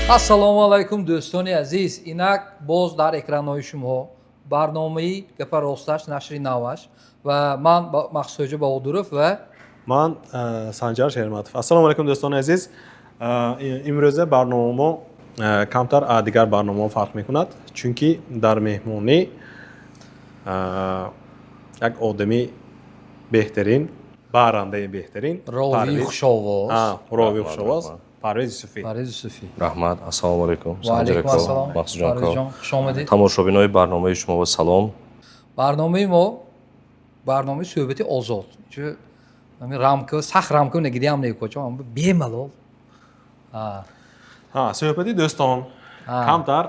Ассалому алайкум, дӯстони азиз! Инак боз дар экранҳои шумо барномаи «Гапа росташ», нашри наваш, ва ман Махсуҷо Баҳодуров ва Ман Санҷар Шерматов. Ассалому алайкум, дӯстони азиз! Имрӯза барномаи мо камтар аз дигар барномаҳо фарқ мекунад, чунки дар меҳмонӣ як одами беҳтарин, барандаи беҳтарин, ровии хушовоз. Ровии хушовоз, Парвез Юсуфӣ. Парвез Юсуфӣ. Раҳмат, ассалому алайкум. Ва алайкум ассалом. Махсуҷон. Парвезҷон, хуш омадед. Тамошобинои барномаи шумо, салом. Барномаи мо барномаи суҳбати озод. Чу ҳамин рамка, сахт рамка нагирям, некочо бемалол. Суҳбати дӯстон. Камтар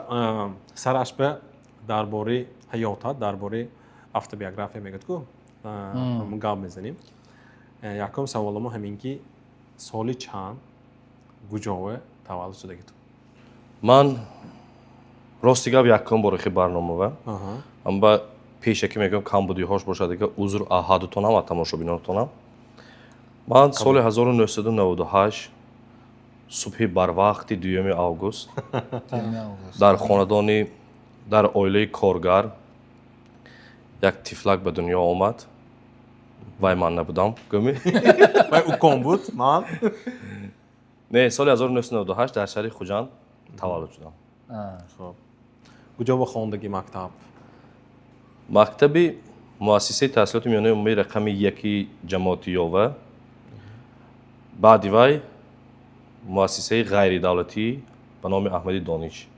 сараш ба дар бораи ҳаётат, дар бораи автобиография мегӯяд ку, гап мезанем. Якум саволамо ҳамин ки соли чанд, куҷове таваллуд шудагӣ ту? Ман, рости гап, якум бор хи барномава ам ба пешакӣ мегӯям, камбудиҳош бошад, дига узр ҳардутонам, а тамошобинотонам. Ман соли 1998, субҳи барвақти 2 август, дар хонадони, дар оилаи коргар як тифлак ба дунё омад. Вай ман набудам, гӯми. Вай уком буд, ман. Не, соли 1998 дар шаҳри Хуҷанд таваллуд шудам. Хоб, куҷо ба хондагӣ, мактаб? Мактаби муассисаи таҳсилоти миёнаи умумии рақами 1 ҷамоати Ёва, баъди вай муассисаи ғайридавлатӣ ба номи Аҳмади Дониш.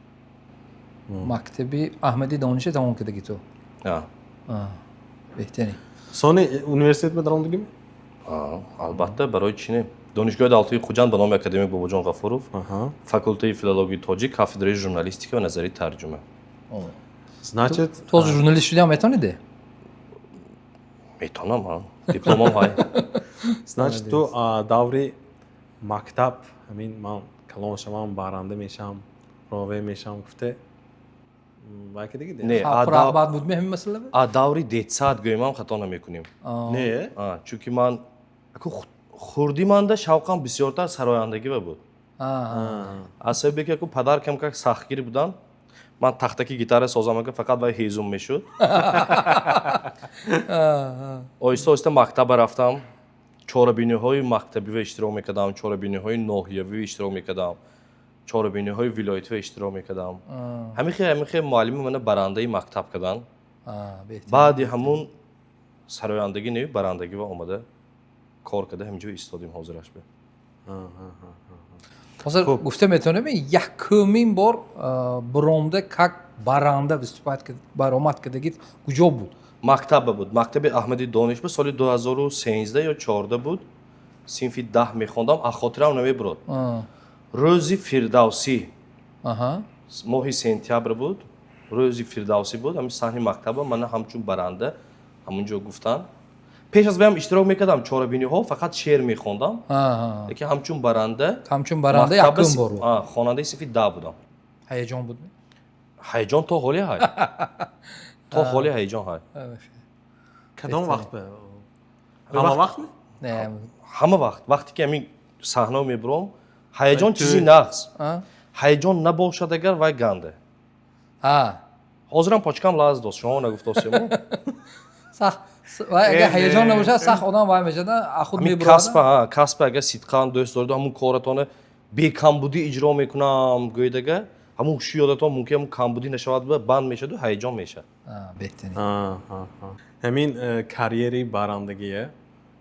Мактаби Аҳмади Дониша тамом кардагӣ ту? А. Беҳтарин. Сони университет медаромдагӣ? Албатта, барои чӣ не? Донишгоҳи давлатии Хуҷанд ба номи академик Бобоҷон Ғафуров, факултаи филологияи тоҷик, кафедраи журналистика ва назарии тарҷума. Значит, Тоза журналист шудиам метавониде? Метавонам, а, дипломам ҳай. Значит, ту даври мактаб ҳамин ман калон шавам, баранда мешавам, рове мешавам гуфте вай ки диги? Не. Рағбат буд ҳамин масъала? А даври детсад гӯемам, хато намекунем. Не? Чунки ман аку хурдӣ манда шавқам бисёртар сарояндагӣ буд, аз сабабе ки аку падар камкак сахтгир буданд. Ман тахтаки гитара созам, ака, фақат вай ҳезум мешуд. Оҳиста оҳиста мактаба рафтам, чорабиниҳои мактабива иштирок мекардам, чорабиниҳои ноҳиявӣ иштирок мекардам, чорабиниҳои вилоятива иштирок мекардам. Ҳамин хел муаллими мана барандаи мактаб карданд. Баъди ҳамун сарояндагӣ не, барандагива омада кор карда, ҳаминҷо истодем ҳозираш бе. Ҳозир гуфта метавонем, якумин бор буромда, как баранда выступать, баромад кардагит куҷо буд? Мактаба буд, мактаби Аҳмади Дониш буд, соли 2013 ё 14 буд, синфи 10 мехондам, аз хотирам намебурод. Рӯзи Фирдавсӣ, моҳи сентябр буд, рӯзи Фирдавсӣ буд. Ҳамин саҳни мактаба мана ҳамчун баранда ҳамунҷо гуфтанд. Пеш аз ваям иштирок мекардам чорабиниҳо, фақат шеър мехондам, лекин ҳамчун баранда. Ҳамчун баранда мактаба якум бор буд. Хонандаи синфи 10 будам. Ҳаяҷон буд? Ҳаяҷон то ҳоле ҳай, то ҳоле ҳаяҷон ҳай. Кадом вақт ба? Ҳама вақт? Не. Ҳама вақт, вақте ки ҳамин саҳна мебуром, ҳаяҷон чизи нағз. Ҳаяҷон набошад агар, вай ганде. Ҳозирам почкам лаз дост, шумо нагуфтосемо. Сахт вай агар ҳаяҷон набошад, сахт одам вай мешавад, худ ҳамин мебурад. Касба, касба агар сидқан дӯст доред, ҳамун коратона бекамбудӣ иҷро мекунам гӯедага, ҳамун ҳуши ёдатон мумкин ҳамун камбудӣ нашавад, ба банд мешаду ҳаяҷон мешавад. Беҳтарин. Ҳамин карьери барандагие,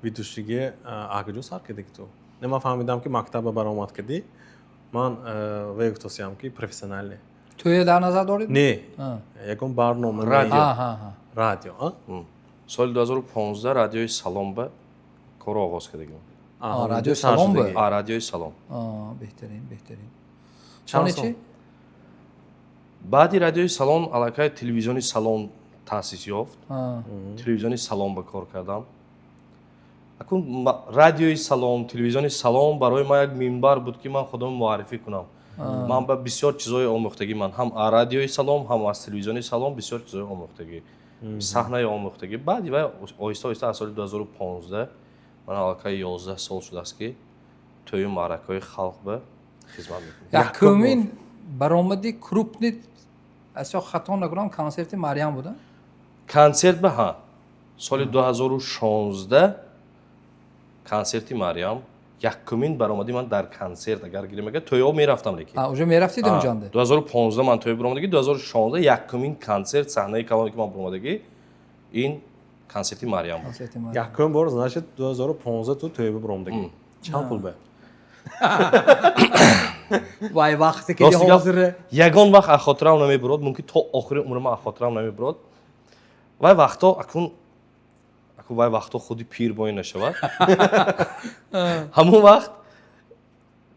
ведущий гие куҷо сар кардагӣ ту? Не, ман фаҳмидам, ки мактаба баромад кардӣ, ман вай гуфтосиям, ки профессиональный. Тӯя дар назар доред? Не, ягон барнома. Радио. Радио, а? Соли 2015 радиои Салом ба корро оғоз кардагим. Радиои Салом ба? А, радиои Салом. Беҳтарин, беҳтарин. Чанд сони сол? Чӣ? Баъди радиои Салом аллакай телевизиони Салом таъсис ёфт. Телевизиони Салом ба кор кардам. Акун радиои Салом, телевизиони Салом барои ман як минбар буд, ки ман худам муаррифӣ кунам. Ман ба бисёр чизҳои омӯхтагӣ, ман ҳам аз радиои Салом, ҳам аз телевизиони Салом бисёр чизҳои омӯхтагӣ, саҳнаи омӯхтагӣ. Баъди вай оҳиста оҳиста аз соли 2015 ман аллакай 11 сол шудааст, ки тӯю маъракаҳои халқ ба хизмат мекунам. Якумин. Баромади крупный, асо хато накунам, консерти Марьям буда. Консерт ба, ҳа, соли 2016 консерти Марьям якумин баромади ман дар консерт. Агар гирем, агар тӯйҳо мерафтам, лекин Уже мерафтид онҷанда. 2015 ман тӯй баромадагӣ, 2016 якумин консерт, саҳнаи калоне ки ман баромадагӣ, ин консерти Марьям буд. Консерти Марьям. Якум бор, значит, 2015 ту тӯйба биромдагӣ. Чанд пул ба? Вай вақте ки Рости гап, ҳозир ягон вақт аз хотирам намебурод, мумкин то охири умрам аз хотирам намебурод. Вай вақто акун вай вақто худи пир боин нашавад. Ҳамон вақт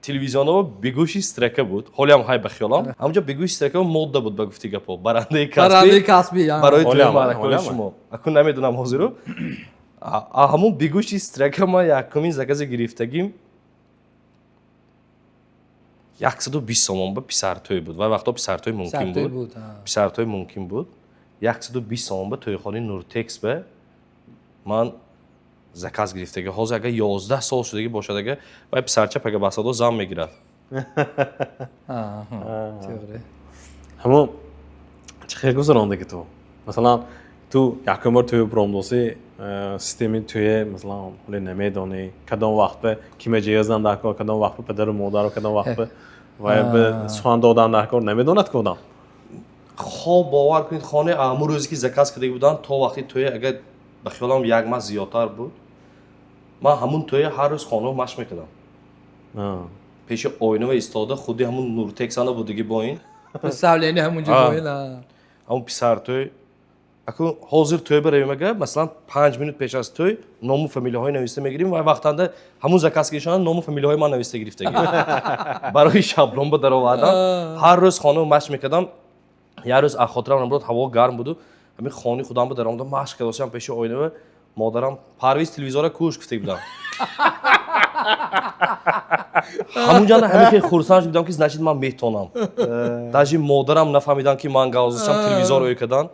телевизионҳо бегӯши строка буд, ҳолиам ҳай ба хиёлам, ҳамонҷо бегӯши строка модда буд, ба гуфти гапо, барандаи барандаи касбӣ касбӣ, а. барои тӯи Ҳолиам, маъракаҳои ҳолиам. шумо. Акун намедонам ҳозиру. Ҳамон бегӯши строка ман якумин заказе гирифтагим 120 сомон ба писартӯй буд. Вай вақто писартӯй мумкин Писартӯй буд. Буд, а. Писартӯй мумкин буд. 120 сомон ба тӯйхонаи Нуртекс ба ман заказ гирифтагӣ. Ҳозир агар 11 сол шудагӣ бошад, ага вай писарча пага басадо зан мегирад. To'g'ri. Ҳамон чӣ хел гузарондагӣ ту? Масалан, ту якум бор тӯй биромдосӣ, системаи тӯе, масалан, ҳоле намедонӣ, кадом вақт ба кима ҷиҳоздан дар кор, кадом вақт ба падару модару, кадом вақт ба вай ба сухан додан дар кор, намедонад ки одам. Хоб, бовар кунед, хонаи ҳамун рӯзе ки заказ кардаги будам то вақти тӯя, агар ба хиёлам, як маҳ зиёдтар буд. Ман ҳамун тӯя ҳар рӯз хонаро машқ мекардам, пеши оина ва истода, худи ҳамун Нуртексана будагӣ бо ин Представление ҳамунҷо боин, а. Ҳамун писартӯй. Акун ҳозир тӯй баравем, ага масалан 5 минут пеш аз тӯй ному фамилияҳои нависта мегирем, ва вақтанда ҳамун заказ гиришона ному фамилияҳои ман нависта гирифтагӣ барои шаблон ба даровардан. Ҳар рӯз хонаро машқ мекардам. Як рӯз аз хотирам намебурад, ҳаво гарм буду, ҳамин хонаи худам ба даромадам, машқ кардосиам пеши оина ва модарам: «Парвиз, телевизора куш», гуфта будам. Ҳамунҷо ҳамин хел хурсанд шудам, ки значит ман метонам. Даже модарам нафаҳмидан, ки ман гавзашам телевизор ӯй кардан.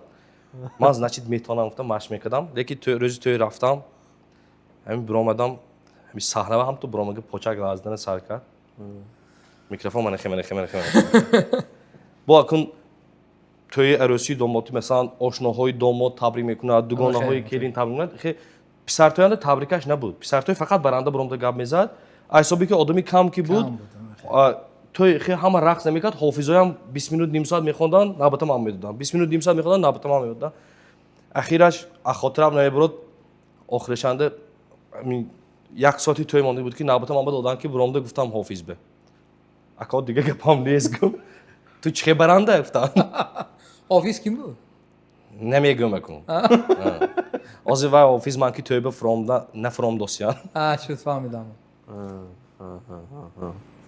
Ман значит метонам гуфтам, машқ мекардам. Лекин рӯзи тӯй рафтам, ҳамин биромадам ҳамин саҳнава, ҳам ту биромаги почак лаздана сар кард, микрофон манахе, манахе, манахе, манахе. Бо акун тӯи арӯсии домотӣ, масалан, ошноҳои домод табрик мекунад, дугонаҳои келин табрик мекунад. Хе писартӯянда табрикаш набуд. Писартӯй фақат баранда биромада гап мезад. Ҳисоби ки одами кам ки буд, Кам буд, ҳама. Тӯй хе ҳама рақс намекард. Ҳофизоям 20 минут, ним соат мехонданд, навбата ман медодам, 20 минут, ним соат мехонданд, навбата ман медодам. Ахираш аз хотирам намебурод, охирашанда ҳамин як соати тӯй монда буд, ки навбата ман ба доданд, ки биромда гуфтам ҳофиз бе: «Ако, дига гапам нест», гум, «Ту чӣ хе баранда?» гуфтам. Ҳофиз ким буд? Намегӯм акун. Ҳозир вай ҳофиз ман ки тӯйба фуромда нафуромдосиян. А, шуд, фаҳмидам.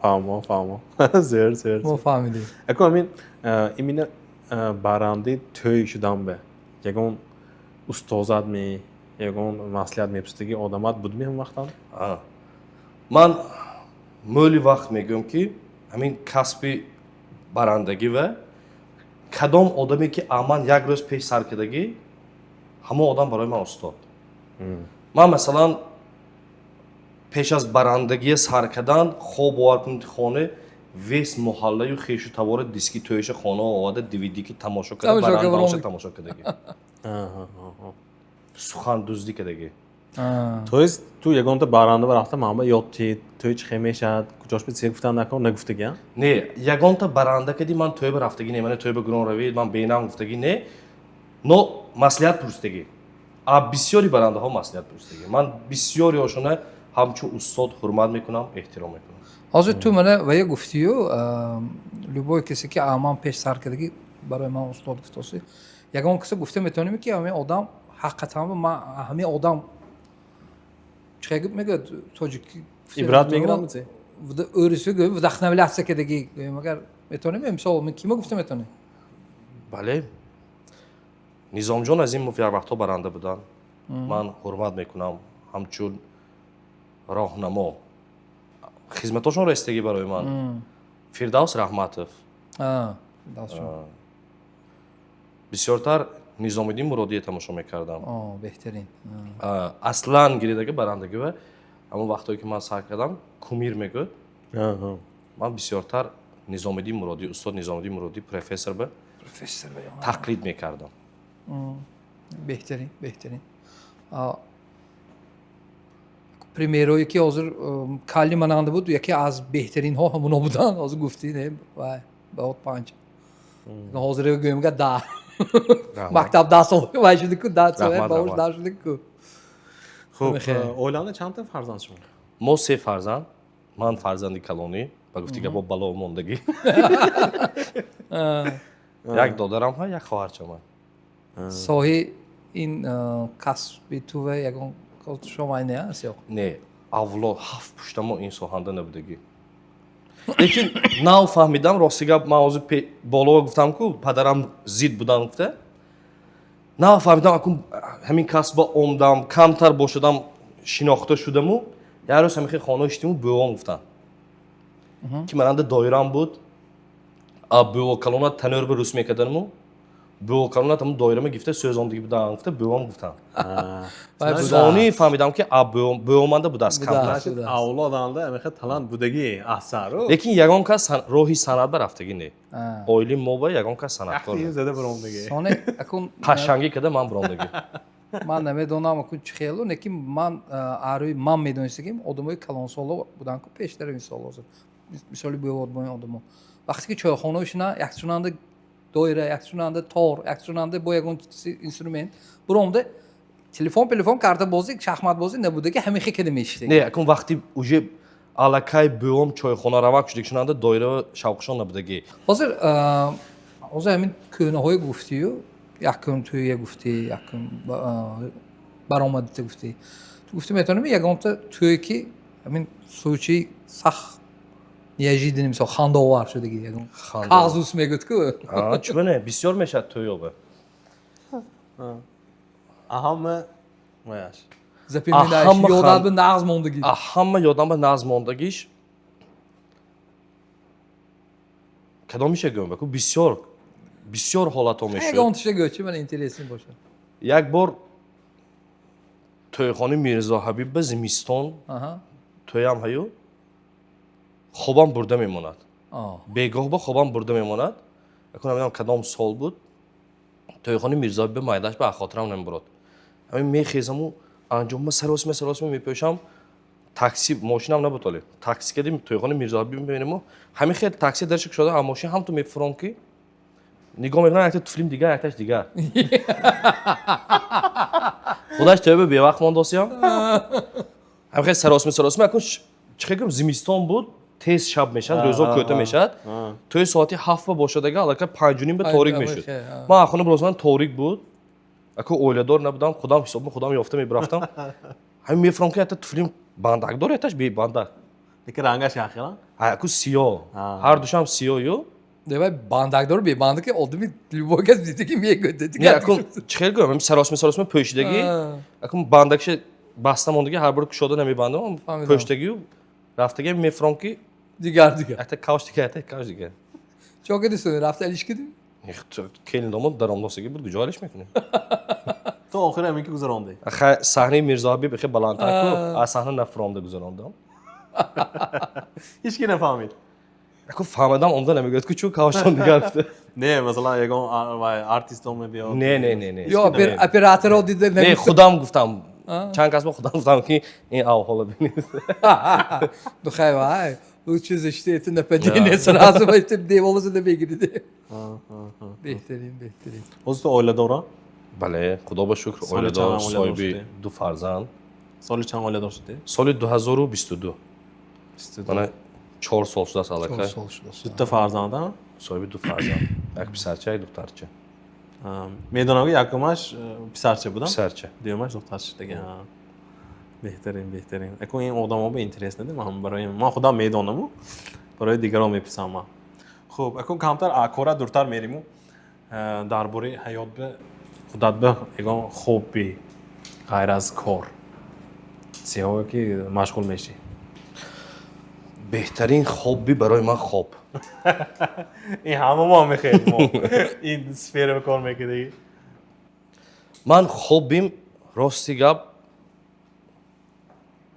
Фаҳмо, фаҳмо, зер, зер. Мо фаҳмидем. Ако ҳамин именно барандаи тӯй шудан ба ягон устозат ме, ягон маслиҳат мепурсидагӣ одамат будми ҳамон вақтам? Ман мӯли вақт мегӯям, ки ҳамин касби барандагӣ ва кадом одаме ки аман як рӯз пеш сар кардагӣ, ҳамон одам барои ман устод. Ман, масалан, пеш аз барандагия сар кардан, хоб, бовар кунед, хоне вес муҳаллаю хешу табори диски тӯиша хона оварда, ДВД ки тамошо карда, Тамошо карда. Барандаоша тамошо кардагӣ, сухан дуздӣ кардагӣ. То есть ту ягонта баранда рафта, манба ёд тид, тӯй чӣ хел мешавад, куҷош би сер гуфтан накун, нагуфтагӣ? Не, ягонта баранда кади ман тӯйба рафтагӣ не, мана тӯйба гурон равед, ман бенам гуфтагӣ не, но маслиҳат пурсидагӣ. А бисёри барандаҳо маслиҳат пурсидагӣ. Ман бисёриҳошона ҳамчун устод ҳурмат мекунам, эҳтиром мекунам. Ҳозир ту мана вая гуфтию, любой касе ки ман пеш сар кардагӣ, барои ман устод гуфтоси. Ягон касе гуфта метавонем, ки ҳамин одам ҳақиқатан ман ҳамин одам чӣ мегӯяд тоҷики? Ибрат мегирам? Ӯрису гӯ, вдохновляться кардагӣ гӯем, агар метавонем, мисол кима гуфта метавонем? Бале, Низомҷон Азимов як вақтҳо баранда буданд. Ман ҳурмат мекунам, ҳамчун роҳнамо хизматошон расидагӣ барои ман. Фирдавс Раҳматов. Бисёртар Низомиддин Муродие тамошо мекардам. Беҳтарин. Аслан гиридаги барандагӣ ва ҳамон вақтое ки ман сар кардам, кумир мегӯд, ман бисёртар Низомиддин Муродӣ, устод Низомиддин Муродӣ, профессор ба Профессор. тақлид мекардам. Беҳтарин, беҳтарин. Примерое ки ҳозир калли мананда буд, яке аз беҳтаринҳо ҳамуно буданд. Ҳозир гуфтӣ, не, вай баъд панҷ, ҳозир гӯем га 10. Мактаб 10 сол вай шуди ку, 10 сол баош 10 шуди ку. Хуб, оилада чандта фарзанд шумо? Мо се фарзанд. Ман фарзанди калонӣ, ба гуфти гапо бало мондагӣ. Як додарам ҳа, як хоҳарчам. Соҳи ин касби тува ягон шумо не аст ё? Не, авлод ҳафт пуштамо ин соҳанда набудагӣ. Лекин нав фаҳмидам, рости гап, ман ҳозир боло гуфтам ку, падарам зид будан гуфта. Нав фаҳмидам, акун ҳамин касба омдам, камтар бошадам, шинохта шудаму як рӯз ҳамин хел хона иштиму бӯвон гуфтанд, ки мананда доирам буд, а бӯво калона танӯр ба рӯс мекарданму бӯво калона таму доирама гифта сӯзондагӣ будан гуфта, бӯвон гуфтанд. Сони фаҳмидам, ки бӯвоманда будааст камтар. Авлоданда ҳамин талант будагӣ аҳсару. Лекин ягон кас роҳи санъат ба рафтагӣ не. Оилаи мо ба ягон кас санъаткор. Зада биромдагӣ. Сони акун қашангӣ када ман биромдагӣ. Ман намедонам акун чӣ хелу, лекин ман арӯи ман медонистагим, одамои калонсоло буданд ку пештара, мисол ҳозир мисоли бӯводбои одамо, вақте ки чойхона шина, якчунанда доира, якчунанда тор, якчунанда бо ягон инструмент биромда, телефон телефон картабозӣ, шахматбозӣ набуда ки, ҳамин хел када мешиштаг. Не, акун вақти уже аллакай бӯвом чойхона равак шудик, шунанда доира шавқшон набудагӣ. Ҳозир ҳамин кӯнаҳое гуфтию, якум тӯя гуфтӣ, якум баромадита гуфтӣ, ту гуфтӣ, метавонем ягонта тӯе ки ҳамин случай сахт неожиданный, мисол хандаовар шудаги, ягон казус мегӯд ку? Чуба не, бисёр мешавад тӯёба. Ҳама ваяш. Запоминающий, ёдат ба нағз мондагӣ. Ҳама ёдам ба нағз мондагиш кадомиша гӯям? Баку бисёр бисёр ҳолатҳо мешуд. Ягонташа гӯ, чи ман интересный бошад. Як бор тӯйхонаи Мирзо Ҳабиб ба зимистон тӯям ҳаю, хобам бурда мемонад. Бегоҳ ба хобам бурда мемонад. Акун намедонам, кадом сол буд. Тӯйхонаи Мирзо Ҳабиб ба майдаш ба хотирам намебурад. Ҳамин мехезаму анҷомма саросима саросима мепӯшам, такси, мошинам набуд оле, такси кардим, тӯйхонаи Мирзо Ҳабиб мебинему, ҳамин хел такси дарша кушода, а мошин ҳам ту мефуром ки нигоҳ мекунам, якта туфлим дигар, якташ дигар. Худаш тӯба, бевақт мондосиям. Ҳамин хел саросима саросима, акун чӣ хел гӯям, зимистон буд, тез шаб мешавад, рӯзо кӯта мешавад. Тӯи соати 7 ба бошадага, аллакай 5:30 ба торик мешуд. Ман аз хона бирозман, торик буд. Аку оиладор набудам, худам ҳисобми худам ёфта мебирафтам. Ҳамин мефурам ки якта туфлим бандак дор, якташ бебандак. Лекин рангаш яхела? Аку сиёҳ, ҳар душам сиёҳю. Девай, бандакдор бебандак ки одами любой кас дида ки мегӯяд. Не, акун чӣ хел гӯям, саросима саросима пӯшидагӣ, акун бандакша баста мондагӣ, ҳар бор кушода намебандам, пӯшидагию рафтаги, мефурам ки дигар дигар. Якта кавш дигар, якта кавш дигар. Чо кардӣ, рафта алиш кардӣ? Келин домод даромдосагӣ буд, куҷо алиш мекунем? То охир ҳамин ки гузарондӣ? Саҳнаи Мирзоҳабиб хеле баландтар ку, аз саҳна нафуромда гузарондам. Ҳеч ки нафаҳмид? Аку фаҳмадам, омда намегӯяд ку, чун кавштон дигар гуфта. Не, масалан, ягон артист омад ё? Не, не, не, не. Ё операторо дида? Не, худам гуфтам, чанд кас ба худам гуфтам ки ин авҳоло бинед. Ну хай, вай лучше защити это нападение, сразу девола зада мегириди. Беҳтарин, беҳтарин. Ҳозир ту оиладора? Бале, худо ба шукр, оиладор, соҳиби ду фарзанд. Соли чанд оиладор шудӣ? Соли 2022, мана 4 сол шудааст аллакай. Дута фарзанда? Соҳиби ду фарзанд, як писарча, як духтарча. Медонам ки якумаш писарча будам. Писарча. Дуюмаш духтарча дига. Беҳтарин, беҳтарин. Акун ин одамо ба интерес надем, ман барои ман худам медонаму, барои дигарон мепурсам ман. Хуб, акун камтар кора дуртар мериму, дар бораи ҳаёт ба худат ба ягон хобби ғайр аз кор сеҳое ки машғул мешӣ? Беҳтарин хобби барои ман хоб. Ин ҳама мо мехоҳем, мо ин сфера ба кор мекунӣ. Ман хоббим, рости гап,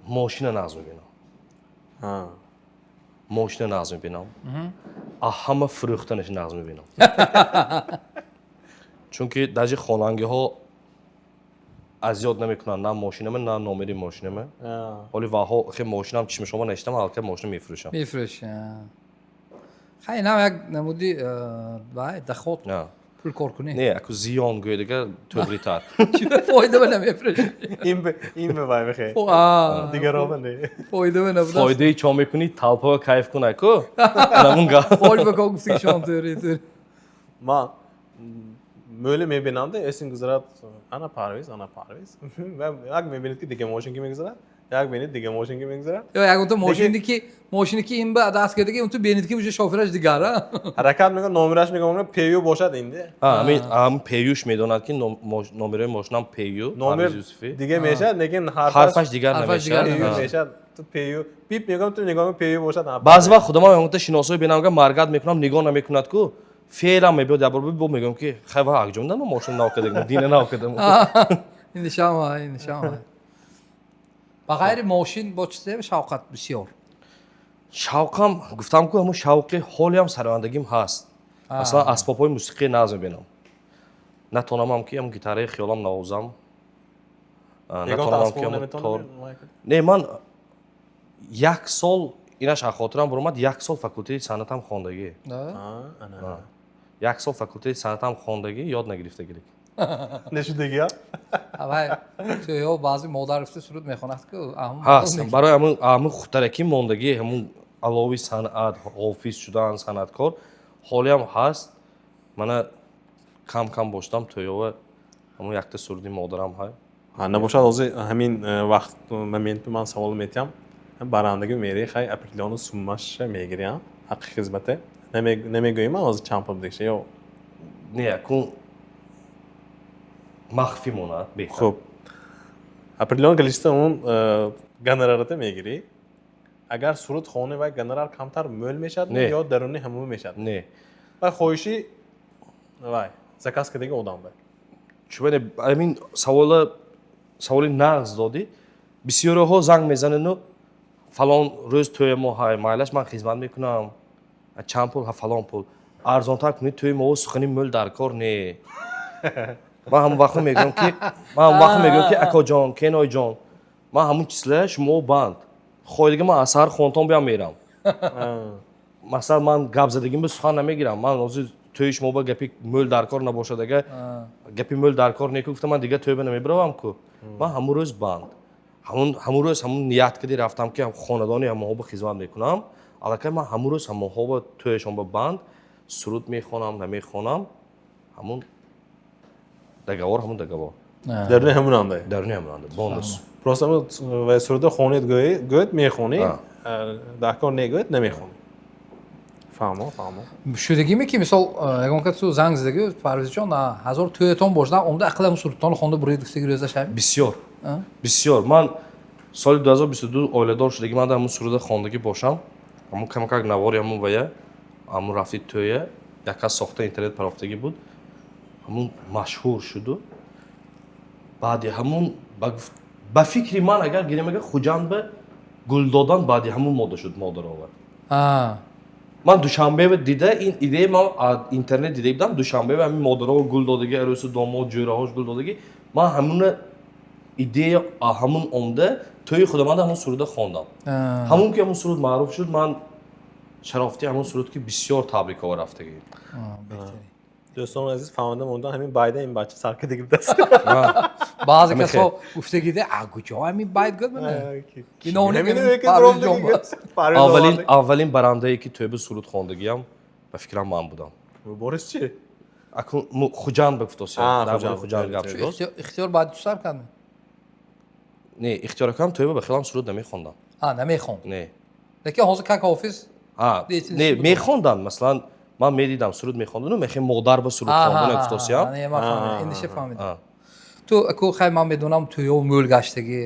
мошина нағз мебинам. Мошина нағз мебинам. Ҳама фурӯхтанаш нағз мебинам, чунки даже хонангиҳо азёд намекунанд на мошинама, на номери мошинама. Ҳоли ваҳо хе мошинам чишмашома наштам, аллакай мошина мефурӯшам. Мефурӯши. Хай, инам як намуди вай доход, пул кор кунӣ. Не, аку зиён гӯё дига тӯғритар. Фоида ба намефурӯши. Ин ба вай бихе. Дигаро ба не. Фоида ба набуда. Фоидаи чо мекунӣ, толпа кайф кун, аку намун гап. Фоида ба ко гуфти шон, тӯри тӯри. Ман мӯле мебинам, эсим гузарад: ана Парвиз, ана Парвиз. Як мебинед, ки дига мошин ки мегузарад, як бинед, дига мошин ки мегузарад. Ё ягонта мошине ки мошине ки ин ба даст кардаги, унту бинед, ки уже шофераш дигар, а? Ҳаракат мекунад, номераш мегӯям, пю бошад инди. Ҳамин пюш медонад, ки номерои мошинам пю. Номер дига мешавад, лекин ҳарфаш дигар ҳарфаш дигар. Намешавад. Мешавад. Ту пю бип мегӯям, ту нигоҳ мекунӣ, пю бошад. Баъзе вақт худамам ягонта шиносои бинам, маргат мекунам, нигоҳ намекунад ку, феълам мебиёд, як бор бо мегӯям, ки хай, ва акҷонда ма мошин нав кардагим, дина нав кардам. Ин нишама, ин нишама. Ба ғайри мошин бо чизе шавқат бисёр? Шавқам, гуфтам ку, ҳамун шавқи ҳолиам сарояндагим ҳаст. Масалан, асбобҳои мусиқӣ нағз мебинам. Натонамам, ки ҳамун гитараи хиёлам навозам, натонамам, ки ҳамун тор. Не, ман як сол, инаш аз хотирам баромад, як сол факултети санъатам хондагӣ. Як сол факултети санъатам хондагӣ, ёд нагирифтагилик. Нешудагия. Вай тӯё баъзе модар гуфта суруд мехонад ку. Ҳаст, барои ҳамун хутаракӣ мондагӣ, ҳамун алови санъат, ҳофиз шудан, санъаткор ҳолиам ҳаст. Мана кам кам боштам, тӯёва ҳамун якта суруди модарам ҳай. Набошад, ҳозир ҳамин вақт момент ман савол метиҳам: барандагӣ мерӣ, хай, определённый суммаша мегирӣ, ҳаққи хизмате намегӯӣ, ман ҳозир чанд пул дигша ё? Не, акун махфӣ монад беҳтар. Хуб, определённое количество он гонорарата мегирӣ. Агар суруд хонӣ, вай гонорар камтар мӯл мешавад ё даруни ҳамун мешавад? Не. Вай хоҳиши вай заказ кардаги одам ба. Чунне, ҳамин савола саволи нағз додӣ. Бисёриҳо занг мезанану: «Фалон рӯз тӯя мо ҳай, майлаш, ман хизмат мекунам, чанд пул?» «Ҳа, фалон пул, арзонтар кунед, тӯи мо сухани мӯл дар кор не». Ман ҳамон вақт мегӯям, ки акоҷон, кеноyҷон, ман ҳамун числа шумо банд хоҳидаги, ман аз саҳар хонтон биям, мерам. Масалан, ман гап задагим ба сухан намегирам. Ман ҳозир тӯи шумо ба гапи мӯл дар кор набошад, ага гапи мӯл дар кор неку гуфта, ман дига тӯйба намебаравам ку. Ман ҳамун рӯз банд, ҳамун рӯз ҳамун ният кади рафтам, ки хонадони ҳамонҳо ба хизмат мекунам. Аллакай ман ҳамун рӯз ҳамонҳо ба тӯяшон ба банд, суруд мехонам, намехонам, ҳамун договор, ҳамун договор. Даруни ҳамунанда. Даруни ҳамунанда, бонус. Просто вай суруда хонед гӯед, мехонӣ, дар кор негӯед, намехонӣ. Фаҳмо, фаҳмо. Шудагиме, ки мисол ягон кас ту занг задаги: «Парвизҷон, ҳазор тӯятон бошад, омда ақлам сурудтонро хонда буред», гуфтаги рӯза шави? Бисёр, бисёр. Ман соли 2022 оиладор шудаги, ман ҳамун суруда хондагӣ бошам, ҳамун камакак навори ҳамун вая, ҳамун рафти тӯя як кас сохта, интернет парофтагӣ буд, ҳамун машҳур шуду. Баъди ҳамун ба фикри ман, агар гирем, агар Хуҷанд ба гул додан, баъди ҳамун мода шуд модарова. Ман Душанбева дида, ин идея ман интернет дида будам. Душанбева ҳамин модарова гул додагӣ, арӯсу домод, ҷӯраҳош гул додагӣ. Ман ҳамуна идея ҳамун омда, тӯи худаманда ҳамун суруда хондам. Ҳамун ки ҳамун суруд маъруф шуд, ман шарофати ҳамун суруд, ки бисёр табрикова рафтагӣ. Дӯстони азиз, фаҳмида мондам, ҳамин байда ин бача саркадаги будааст. Баъзе касо гуфтагиде: «А куҷо ҳамин байт гӯд?» Мана Аввалин барандае, ки тӯйба суруд хондагиам, ба фикрам, ман будам. Борис чи? Акун Хуҷанд ба гуфтосиям, дар бораи Хуҷанд гап шуд. Ихтиёр баъди ту сар кардем. Не, ихтиёракам тӯйба ба хелам суруд намехондам. Намехонд? Не. Лекин ҳозир как ҳофиз. Не, мехонданд. Масалан, ман медидам, суруд мехондану мехе модар ба суруд хондан гуфтосиям. Иниша фаҳмидам. Ту аку, хай, ман медонам, тӯё мӯл гаштагӣ,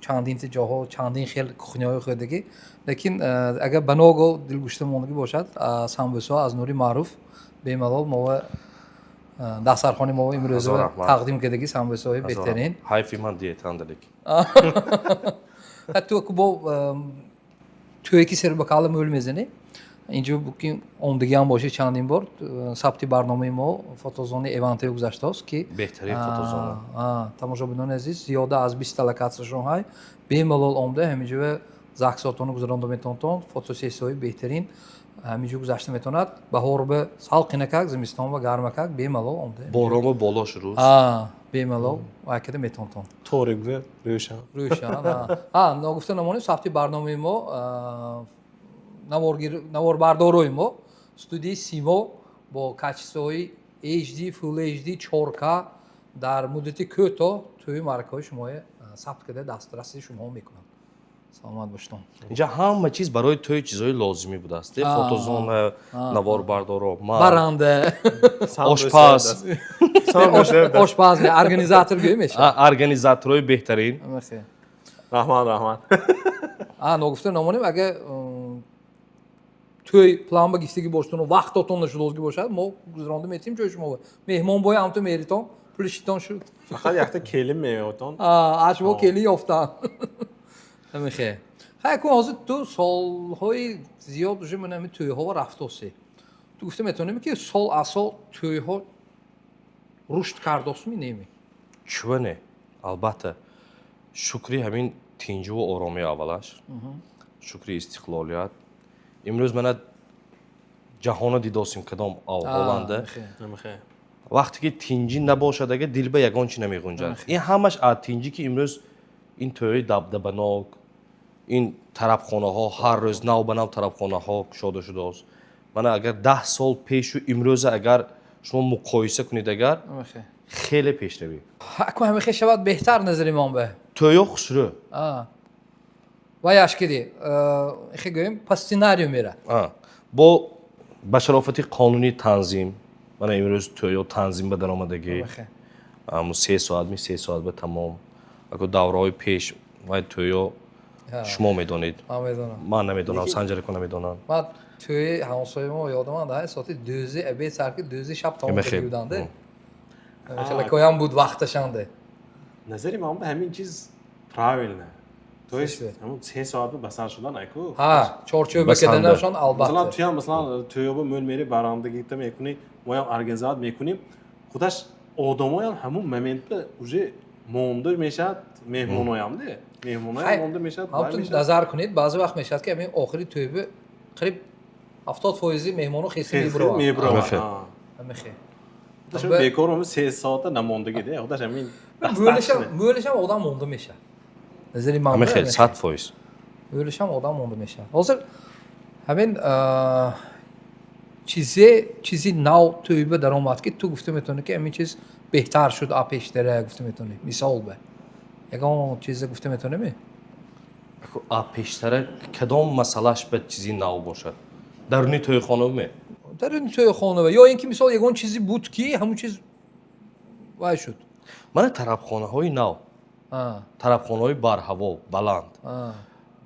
чандинта ҷоҳо, чандин хел кухняҳои хӯрдагӣ, лекин агар ба ного дилгушта мондагӣ бошад, самбӯсаҳо аз Нури Маъруф бемалол мова дастархони мо имрӯза тақдим кардагӣ, самбӯсаҳои беҳтарин. Ҳайфи ман диетанда, лекин. Ту аку бо тӯе ки сербакала мӯл мезанӣ. Инҷо ки омдагиам бошед чандин бор, сабти барномаи мо фотозонаи Эвантео гузаштааст, ки беҳтарин фотозона. Тамошобинони азиз, зиёда аз 20-та локатсияшон ҳай. Бемалол омда ҳаминҷо заксотонро гузаронда метавонтон, фотосессияҳои беҳтарин ҳаминҷо гузашта метавонад. Баҳор ба салқинакак, зимистон ба гармакак, бемалол омда. Боромо болош рӯз. Бемалол вайкада метавонтон. Торик бе рӯшан. Рӯшан. А, ногуфта намонем, сабти барномаи мо, наворбардорои мо студияи Симо бо качествои HD, Full HD, 4K дар муддати кӯтоҳ тӯи маъракаҳои шуморо сабт карда, дастраси шумо мекунанд. Саломат бошед. Инҷа ҳама чиз барои тӯи чизҳои лозимӣ будааст. Фотозона, наворбардоро, ман, баранда, ошпаз. Ошпаз, организатор гӯем мешавад. Организаторҳои беҳтарин. Раҳмат, раҳмат. Ногуфта намонем, агар тӯй план ба гифтагӣ бошадуну вақтотон нашудозгӣ бошад, мо гузаронда метавонем ҷои шумо. Меҳмон боя ҳамту меритон, пулишитон шуд. Фақат якта келин меётон. Аз шумо келин ёфтан. Ҳамихе. Хай, кун ҳозир ту солҳои зиёд уже ман ҳами тӯйҳо рафтосӣ. Ту гуфта метавонем, ки сол аз сол тӯйҳо рушд кардосми, неми? Чува не, албатта. Шукри ҳамин тинҷуву оромӣ, аввалаш шукри истиқлолият. Имрӯз мана ҷаҳонро дидосем, кадом авҳоланда. Вақте ки тинҷӣ набошад, ага дил ба ягон чи намеғунҷад. Ин ҳамаш аз тинҷӣ, ки имрӯз ин тӯи дабдабанок, ин тарабхонаҳо, ҳар рӯз нав ба нав тарабхонаҳо кушода шудааст. Мана агар 10 сол пешу имрӯза агар шумо муқоиса кунед, агар хеле пешравӣ. Аку ҳамихе шавад беҳтар, назари мон ба. Тӯё хушрӯ. Вай ашкиди хе гӯем, по сценарию мера. Бо ба шарофати қонуни танзим, мана имрӯз тӯё танзим ба даромадагӣ, 3 соат ми 3 соат ба тамом. Аку давраҳои пеш вай тӯё шумо медонед. Ман медонам. Ман намедонам, Санҷарако намедонам. Ман тӯи ҳамсояи мо ёдаманд, соати 12 обед сар ки 12 шаб тамом карда буданд. Хеле буд вақташанде. Назари ман ба ҳамин чиз правильно, то есть ҳамун 3 соат ба сар шудан айку. Ҳа, чорчӯба каданашон, албатта. Масалан, туям, масалан, тӯёба мӯл мери, барандагита мекунӣ, моям организовать мекунем, худаш одамоям ҳамун моментда уже монда мешавад, меҳмоноямде, меҳмоноям монда мешавад. Ҳамтун назар кунед, баъзе вақт мешавад, ки ҳамин охири тӯйба қариб 70 фоизи меҳмоно хеси мебурованд. Мебурованд. Бекор 3 соата намондагӣ де, худаш ҳамин. Мӯлишам одам монда мешавад, назари ман. Ҳамин 100%. Мӯлишам одам монда мешавад. Ҳозир ҳамин чизе, чизи нав тӯйба даромад, ки ту гуфта метавонӣ, ки ҳамин чиз беҳтар шуд а пештара, гуфта метавонӣ? Мисол ба ягон чизе гуфта метавонӣ? А пештара кадом масъалаш ба чизи нав бошад? Даруни тӯйхона ме? Даруни тӯйхона ё ин ки мисол ягон чизе буд, ки ҳамун чиз вай шуд. Мана тарабхонаҳои нав, тарабхонаҳои барҳаво баланд.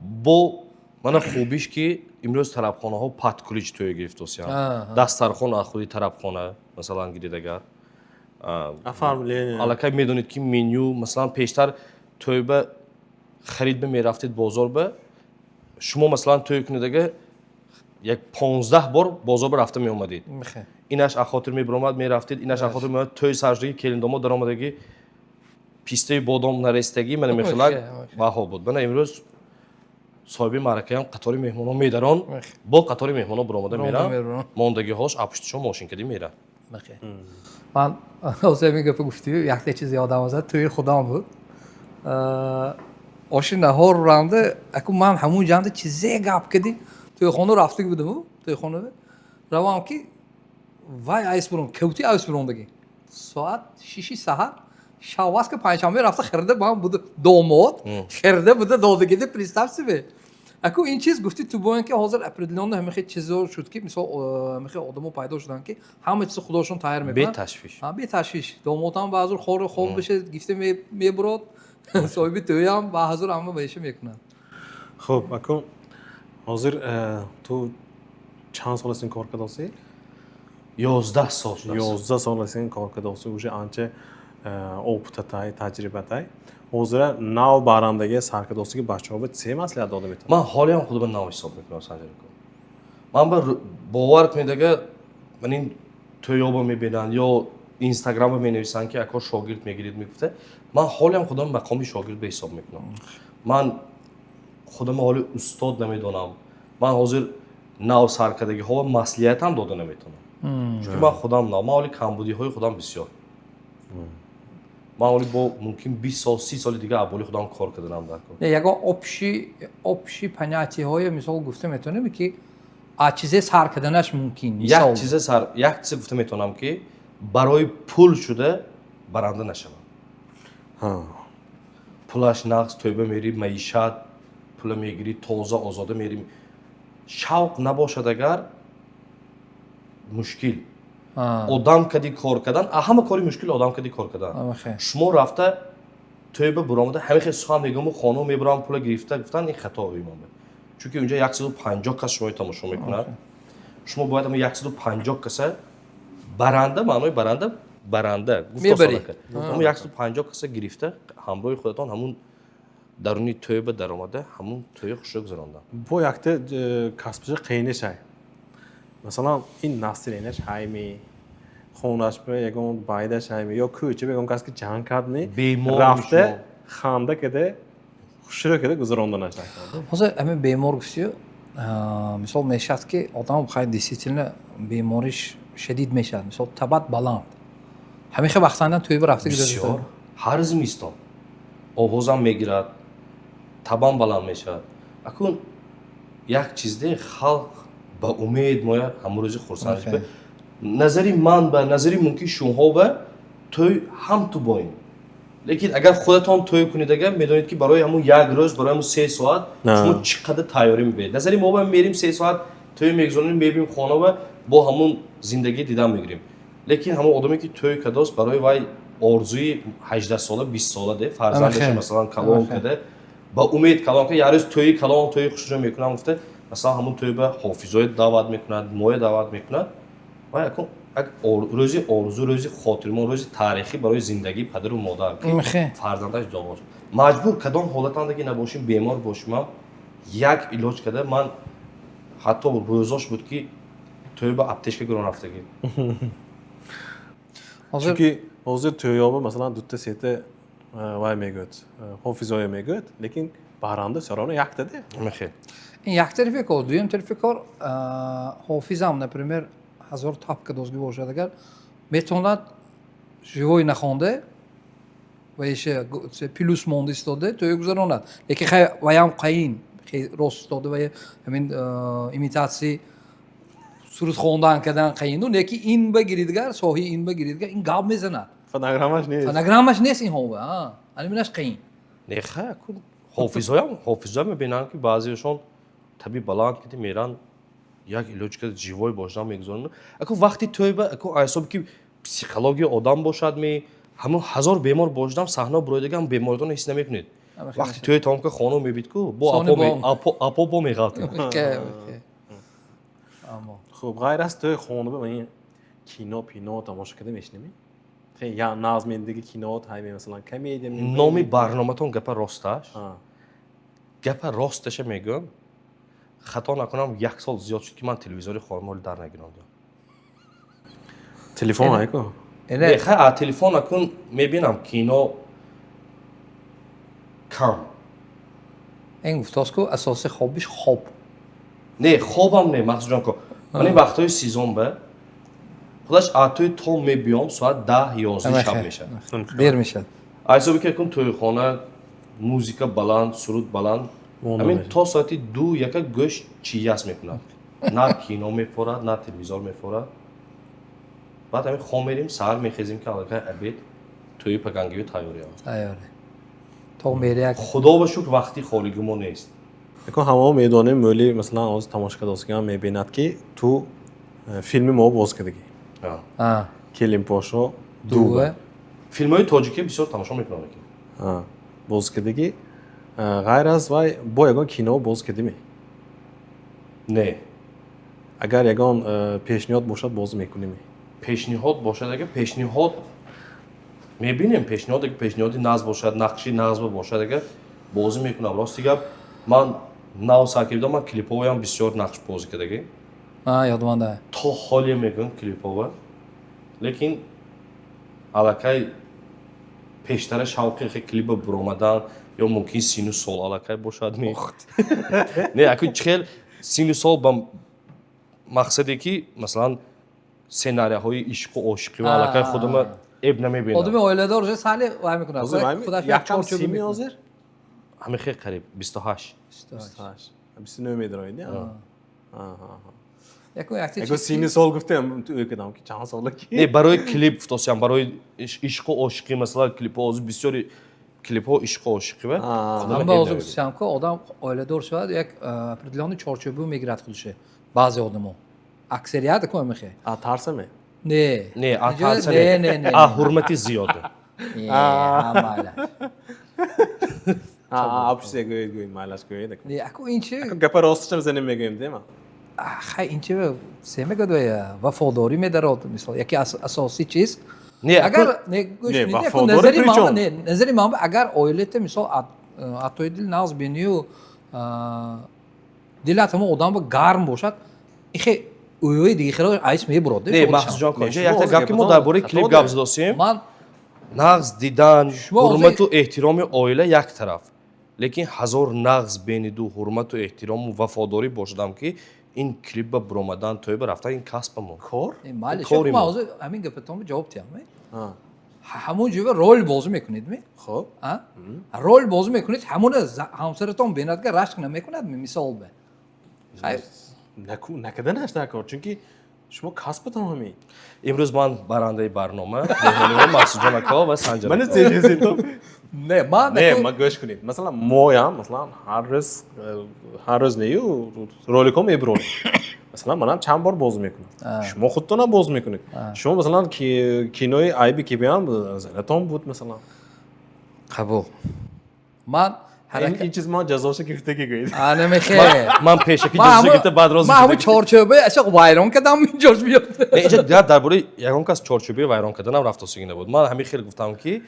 Бо мана хубиш, ки имрӯз тарабхонаҳо под ключ тӯй гирифтосиянд, дастархон аз худи тарабхона масалан гиред агар. Оформление. Аллакай медонед, ки меню. Масалан, пештар тӯйба харид ба мерафтед бозор ба, шумо масалан тӯй кунед ага, як 15 бор бозор ба рафта меомадед. Инаш аз хотир мебиромад, мерафтед, инаш аз хотир меомад. Тӯй саршудагӣ, келиндомод даромадагӣ, пистаи бодом нарестагӣ, мана мехелак баҳо буд. Мана имрӯз соҳиби маъракаям қатори меҳмонон медарон, бо қатори меҳмонон биромада мерам, мондагиҳош апуштишон мошин кади мера. Ман ҳозир ҳамин гапа гуфтию, якта чиз ёдам озад. Тӯи худам буд, оши наҳор рамда. Аку ман ҳамун ҷанда чизе гап кади, тӯйхона рафтагӣ будаму, тӯйхона равам, ки вай айс бурон кавти, айс бурондагӣ соат 6-и саҳар шаваска панҷшанбе рафта хирида ман буда, домод хирида буда додагида. Представь себе, аку ин чиз гуфти ту боян, ки ҳозир определённо ҳамихе чизо шуд, ки мисол ҳамихе одамо пайдо шуданд, ки ҳама чизо худошон тайёр мекунанд. Беташвиш. Беташвиш. Домодам баъзур хор хоб бише гифта мебурод, соҳиби тӯям баъзур ҳама баиша мекунад. Хуб, аку ҳозир ту чанд сол аст ин кор кардосӣ? 11 сол шудааст. 11 сол аст ин кор кардосӣ, уже анча опытатай, таҷрибатай. Ҳозира нав барандагӣ сар кардосӣ, ки бачаҳо ба се маслиҳат дода метавонӣ? Ман ҳолиам худро нав ҳисоб мекунам, Санҷарико. Ман ба бовар кунед, ага ман ин тӯёба мебинанд ё Инстаграмба менависанд, ки ако, шогирд мегиред, мегуфта. Ман ҳолиам худам мақоми шогирд ба ҳисоб мекунам. Ман худам ҳоли устод намедонам. Ман ҳозир нав саркардагиҳо маслиҳатам дода наметавонам, чунки ман худам нав, ман ҳоли камбудиҳои худам бисёр. Ман ҳоли бо мумкин 20 сол, 30 соли дига аболи худам кор карданам дар кор. Не, ягон общий понятие ҳое, мисол, гуфта метавонем, ки а чизе сар карданаш мумкин, мисол? Як чизе гуфта метавонам, ки барои пул шуда баранда нашавам. Пулаш нағз, тӯйба мерӣ, маишат, пула мегирӣ, тоза озода мерӣ. Шавқ набошад агар, мушкил. Одам кади кор кардан, а ҳама кори мушкил одам кади кор кардан. Шумо рафта тӯйба буромада, ҳама хел сухан мегӯму хонум мебурам, пула гирифта гуфтан, ин хато имонда, чунки унҷа 150 кас шуморо тамошо мекунад. Шумо бояд ҳама 150 каса баранда, маънои баранда, баранда Мебарӣ. Ҳамун 150 каса гирифта ҳамроҳи худатон ҳамун даруни тӯйба даромада, ҳамун тӯйи хушро гузарондан. Бо якта касбиша қиинишай, масалан, ин настроение ш ҳайми, хонаш ба ягон байдаш ҳайми ё кӯча ба ягон кас ки ҷанг кардни, Бемор. рафта Шумо. ханда када, хушрӯ када гузаронданаш. Ҳозир ҳамин бемор гуфтию, мисол, мешавад, ки одам хай, действительно бемориш шадид мешавад, мисол, табат баланд, ҳамин хел вақтандан тӯйба рафта? Бисёр. Ҳар зимистон овозам мегирад, табам баланд мешавад. Акун як чизде, халқ ба умед мояд, ҳамрӯзи хурсанд. Назари ман, ба назари мумкин шумоҳо ба тӯй ҳам ту боин, лекин агар худатон тӯй кунед, агар медонед, ки барои ҳамун як рӯз, барои ҳамун 3 соат шумо чӣ қадар тайёрӣ мебинед. Назари мо ба мерим, 3 соат тӯй мегузаронем, мебинем хона ва бо ҳамун зиндагӣ дидан мегирем. Лекин ҳамон одаме, ки тӯй кардааст, барои вай орзуи 18 сола, 20 сола де фарзандаш, масалан, калон карда, ба умед калон карда, як рӯз тӯйи калон, тӯйи хушро мекунам гуфта, масалан, ҳамун тӯй ба ҳофизоя даъват мекунад, моя даъват мекунад ва якун як рӯзи орзу, рӯзи хотирмон, рӯзи таърихӣ барои зиндагии падару модар, ки фарзандаш довоз. Маҷбур кадом ҳолатандаги набошим, бемор бошимам, як илоҷ карда. Ман ҳатто рӯзош буд, ки тӯй ба аптечка гирон рафтагӣ. Чунки ҳозир тӯёба, масалан, дута сета вай мегӯяд, ҳофизоя мегӯяд, лекин баранда сарона яктаде. Мехел. Ин як тарафи кор. Дуюм тарафи кор, ҳофизам, например, ҳазор тапка дозгӣ бошад агар, метавонад живой нахонда ва иша плюс монда истода тӯя гузаронад, лекин хай ваям қаин рост истода ва ҳамин имитатсия суруд хондан кардан қаину, лекин ин ба гиридгар соҳи, ин ба гиридгар ин гап мезанад. Фонограммаш нест. Фонограммаш нест, ин ҳова аниминаш қаин. Не, хай, ҳофизоям, ҳофизоям мебинам, ки баъзеашон таби баланд киди меран, як илоҷ карда живой бошдан мегузаронанд. Аку вақти тӯйба, аку ҳисоби ки психология одам бошад, ми ҳамун ҳазор бемор бошдам, саҳна буроидагам, беморитонро ҳис намекунед. Вақти тӯй тамом ка, хона мебид ку бо апо бо меғалтед. Хуб, ғайр аз тӯй, хона ин кино пино тамошо карда мешинеми? Я назмендиги кино ҳайме, масалан, комедия? Номи барноматон «Гапа росташ». Гапа росташа мегӯям, хато накунам, як сол зиёд шуд, ки ман телевизори хонамоли дар нагирондам. Телефон айко? Не, хай, а телефон акун мебинам кино кам. Ин гуфтост ку, асоси хобиш хоб. Не, хобам не, Махсуҷон ко. Ман ин вақтҳои сезон ба худаш атои то мебиём, соат 10, 11 шаб мешавад. Дер мешавад. Ҳисоби ки акун тӯйхона, музика баланд, суруд баланд, ҳамин то соати 2 яка гӯш чияс мекунад, на кино мефорад, на телевизор мефорад. Баъд ҳамин хом мерим, саҳар мехезем, ки аллакай обед, тӯи пагангию тайёриам. Тайёре то меряк. Худо ба шукр, вақти холигимо нест. Акун ҳамао медонем, мӯли, масалан, ҳозир тамошокардосигам мебинад, ки ту филми мо боз кардагӣ, «Келинпошо ду». Филмҳои тоҷикӣ бисёр тамошо мекунам. Боз кардагӣ. Ғайр аз вай бо ягон кино боз кардиме? Не. Агар ягон пешниҳод бошад, боз мекунем? Пешниҳод бошад, агар пешниҳод мебинем, пешниҳод, агар пешниҳоди нағз бошад, нақши нағз бошад агар, бозӣ мекунам. Рости гап, ман нав сар кардам, ман клипҳоям бисёр нақш бозӣ кардагӣ. Ёдманда. То ҳоле мегӯям клипова, лекин аллакай пештара шавқи хе клипа буромадан ё мумкин сину сол аллакай бошад ми, не, аку чихел сину сол ба мақсаде ки, масалан, сценарияҳои ишқу ошиқӣ аллакай худама эб намебинам. Одами оиладор уже сали вай мекунад. Худаш якам сими ҳозир. Ҳамин хел, қариб 28. 29 медароид. Яку якти Яку сини сол гуфтем, ту кадам ки чанд сола ки. Не, барои клип гуфтосиям, барои ишқу ошиқӣ. Масалан, клипҳо ҳозир бисёри клипҳо ишқу ошиқӣ ва Ман ҳозир гуфтам ки одам оиладор шавад, як определённый чорчӯбу мегирад худаше. Баъзе одамо, аксарият ку мехе. А тарсаме? Не. Не, а тарса. Не, не, не. А ҳурмати зиёда. Майла. Абшисе, гӯед, гӯед, майлаш, гӯед. Не, аку ин чи гапа росташам занем, мегӯем дема. Хай, ин чи се мегӯяд, вафодорӣ медарод, мисол, яке асосӣ чиз. Не, агар не, назари ман, не, назари ман, агар оилата, мисол, атои дил нағз бинию дилат ҳамон одам гарм бошад, ихе ӯи дигахело айс мебурод. Не, Маҳсуджон, конҷа якта гап ки мо дар бораи клип гап задосем. Ман нағз дидан, ҳурмату эҳтироми оила як тараф, лекин ҳазор нағз бениду ҳурмату эҳтирому вафодорӣ бошадам ки ин клип ба буромадан, тӯйба рафтан, ин касбамо. Кор. Майли, ман ҳозир ҳамин гапатонро ҷавоб диҳам. Ҳамон ҷоя рол бозӣ мекунед ми? Хоб. Рол бозӣ мекунед, ҳамона ҳамсаратон бенадга рашк намекунад ми, мисол бе? Накарданаш дар кор, чунки шумо касбатон ҳамин. Имрӯз ман барандаи барнома, меҳмони Маҳсуджон ако ва Санҷар. Мани. Не, ман Не, ма, гӯш кунед, масалан, моям, масалан, ҳар рӯз, ҳар рӯз нею, роликҳо мебиронем. Масалан, манам чанд бор боз мекунам, шумо худтонам боз мекунед. Шумо, масалан, кинои айби кибиам занатон буд, масалан. Қабул, ман ин чиз ман ҷазоша гирифтаги, гӯед. Анамехе. Ман пешаки ҷазоша гирифта, баъд роз. Ман ҳамун чорчӯбаи ашоқ вайрон кардам, инҷош биёд. Не, инҷа дигар дар бораи ягон кас чорчӯбаи вайрон карданам рафтосигӣ набуд. Ман ҳамин хел гуфтам ки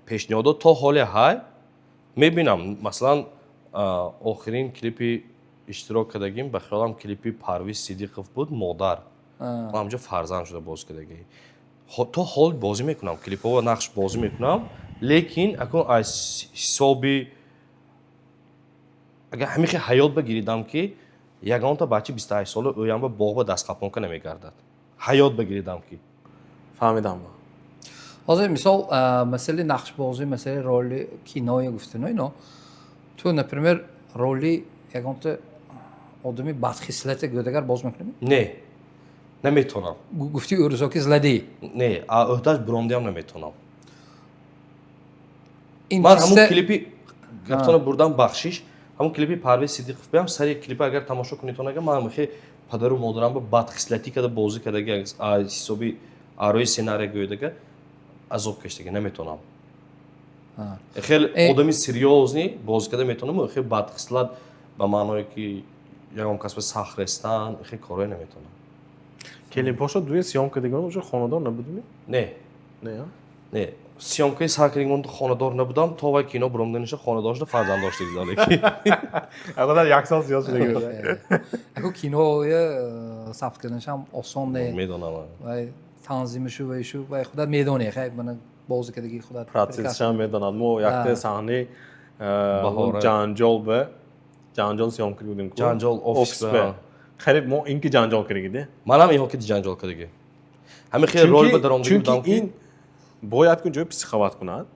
пешниҳодот то ҳоле ҳай, мебинам. Масалан, охирин клипи иштирок кардагим, ба хиёлам, клипи Парвиз Сидиқов буд, «Модар». Ман ҳамҷо фарзанд шуда бозӣ кардагӣ. То ҳол бозӣ мекунам клипҳо ва нақш бозӣ мекунам, лекин акун аз ҳисоби агар ҳамин хел ҳаёт багиридам ки ягонта бачаи 28 сола ӯям ба боғ ба дастқапонка намегардад, ҳаёт багиридам ки. Фаҳмидам. Ҳозир, мисол, масъалаи нақшбозӣ, масъалаи роли киноя гуфтино, ино ту, например, роли ягонта одами бадхислата гӯдагар боз мекунӣ? Не, наметавонам. Гуфти ӯрӯзо ки злодей. Не, ӯҳдаш буромдиам наметавонам. Ман ҳамун клипи гаптона бурдам, бахшиш, ҳамун клипи Парвез Сидиқов биям, сари клипа агар тамошо кунед, ага ман хе падару модарам ба бадхислатӣ карда бозӣ кардаги, ҳисоби арои сценария гӯядага азоб каштаги, наметавонам. Хел одами серьёзный бозӣ карда метавонам, хел бадхислат ба маъное ки ягон кас ба сахт рестан, хел корое наметавонам. Келинпошо дуи съёмка дигон уже хонадор набудими? Не. Не? Не, съёмкаи сар кардигон хонадор набудам, то вай кино буромданиша хонадор шуда, фарзанд доштагидалеки. Акадар як сол зиёд шуда. Аку киноя сабт карданашам осон не. Медонам. Вай танзимишу вайшу вай худат медонӣ, хай, мана бозӣ кардагӣ худат. Процессшам медонад. Мо якте саҳнаи ҷанҷол ба ҷанҷол съёмка будем. Ҷанҷол офис. Қариб мо инки ҷанҷол кардагиде. Манам инҳо ки ҷанҷол кардагӣ, ҳамин хел рол ба даромдагӣ будам. Чунки ин бояд кун ҷои психовать кунад,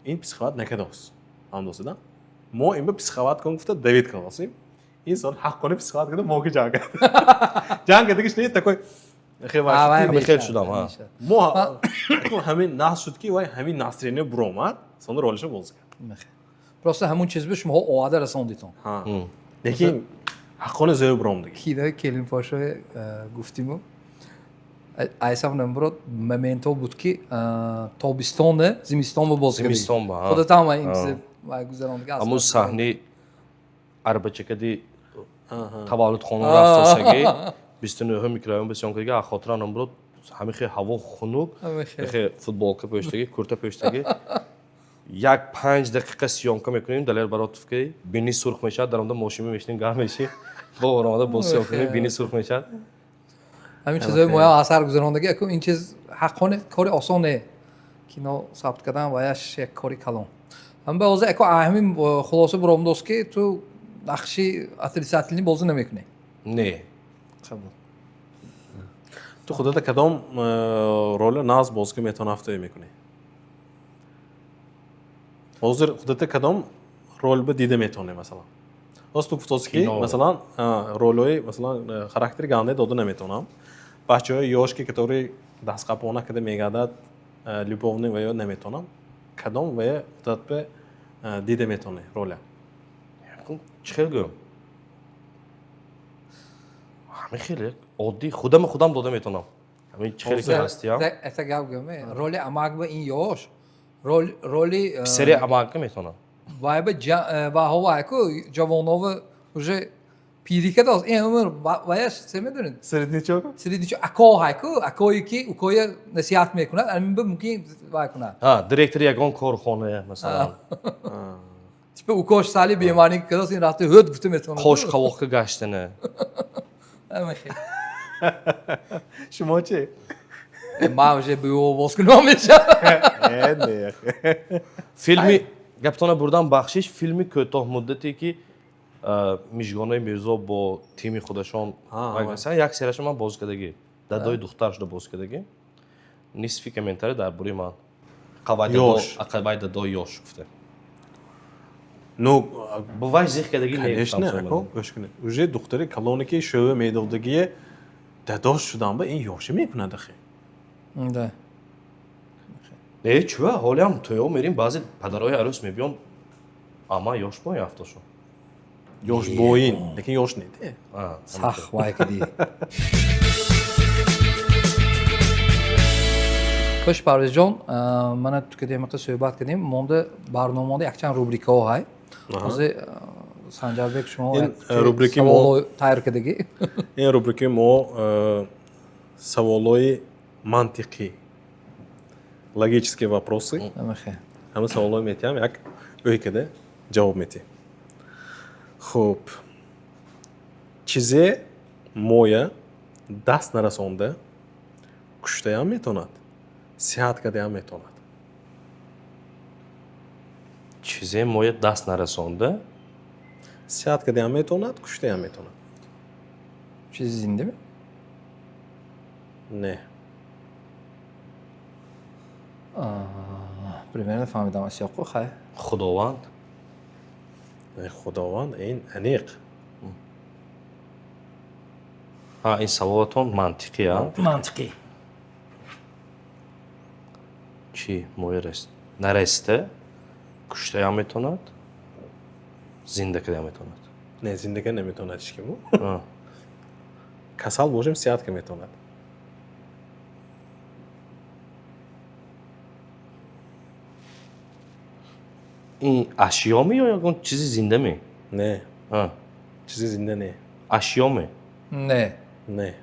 ин психовать накардост, ҳамдосида мо ин ба психовать кун гуфта давид кардосим, ин сол ҳаққони психовать карда, мо ки ҷанг кард, ҷанг кардагиш не такой. Хел шудам. Мо ҳамин нас шуд ки вай ҳамин настроение буромад, сони ролиша бозӣ кард. Просто ҳамун чиз бу шумоҳо оварда расондитон. Лекин ҳаққони зӯр буромдиги. Кинои Келинпошо гуфтиму айсам намбурод, моменто буд ки тобистоне, зимистон бо бозӣ. Зимистон ба. Худатам ин чизе гузарондига. Ҳамун саҳни арбачакади таваллудхона рафтосагӣ, 29-ум микрорайон ба съёмка дига, хотира намбурод, ҳамин хел ҳаво хунук, хе футболка пӯштагӣ, курта пӯштагӣ, як 5 дақиқа съёмка мекунем, Далер Баротов ки бини сурх мешавад, дар омда мошин мешинем, гарм меши. Бо омада бо сиёҳ кунӣ, бини сурх мешавад. Ҳамин чизҳои моям асар гузарондагӣ. Аку, ин чиз ҳаққони кори осон не, кино сабт кардан ва яш як кори калон. Ҳам ба ҳозир, аку, ҳамин хулоса буромдост, ки ту нақши отрицательный бозӣ намекунӣ. Не. Қабул. Ту худата кадом роли нағз бозӣ ки метавон ҳафтое мекунӣ? Ҳозир худата кадом рол ба дида метавонӣ, масалан? Ҳозир ту гуфтоси, ки Кино. масалан, ролҳои, масалан, характери ганде дода наметавонам. Бачаҳои ёш ки, которые дастқапона када мегардад, любовный ва ё наметавонам. Кадом ва ё худат ба дида метавонӣ роля? Чӣ хел гӯям, ҳамин хеле оддӣ, худама худам дода метавонам, ҳамин чӣ хеле ки ҳастиям. Это гап гӯям, роли амак ба ин ёш, роли Писари амака метавонам. Вай ба ваҳо вайку ҷавонова уже пирӣ кадост, ин умр ваяш се медонед. Среднячок. Среднячок, ако ҳайку, акое ки укоя насиҳат мекунад, ҳамин ба мумкин вай кунад. Ҳа, директори ягон корхона, масалан. Типа укош сали беморӣ кадост, ин рафта ҳӯд гуфта метавонад. Қош қавоқка гаштана. Ҳамин хел. Шумо чӣ? Ман уже б овоз кунам мешавад. Не. Филми гаптона бурдан, бахшиш, филми кӯтоҳмуддате ки Мижгонаи Мирзо бо тими худашон, масалан, як сераша ман бозӣ кардагӣ, дадои духтар шуда бозӣ кардагӣ, нисфи комментарий дар бораи ман. Ёш. Ақабай дадои ёш гуфта. Ну, бувай зиқ кардагӣ. Конечно, ако, гӯш кунед. Уже духтари калоне ки шӯва медодагие дадош шудан ба ин ёшӣ мекунад ахи. Да. Не, чува, ҳолиам тӯё мерим, баъзе падарои арӯс мебиён, ама ёш боин афтошон. Ёш боин, лекин ёш не де. Сах вай кади. Хуш, Парвезҷон, мана ту кадемақа суҳбат кардем, монда барномаода якчанд рубрикаҳо ҳай. Ҳозир, Санҷарбек, шумо Ин як рубрики мо- саволҳо тайёр кардагӣ. Ин рубрикаи мо саволҳои мантиқӣ, логические вопросы. Амахе. Ҳама саволҳо метиҳам, як ӯй када ҷавоб метиҳем. Хуб, чизе моя даст нарасонда куштаям метавонад, сиҳат кардаям метавонад. Чизе моя даст нарасонда сиҳат кардаям метавонад, куштаям метавонад. Чизи зинда ми? Не. Примерно фаҳмидам, асёқу, хай. Худованд. Не, Худованд ин аниқ. Ҳа, ин саволатон мантиқӣ, а? Мантиқӣ. Чӣ моя нарасида куштаям метавонад, зинда кардаям метавонад. Не, зиндага наметавонад ҳечкиму. А. Касал бошем, сиҳат ка метавонад. Ин ашёме ё ягон чизи зинда ме? Не. А. Чизи зинда не. Ашёме? Не. Не.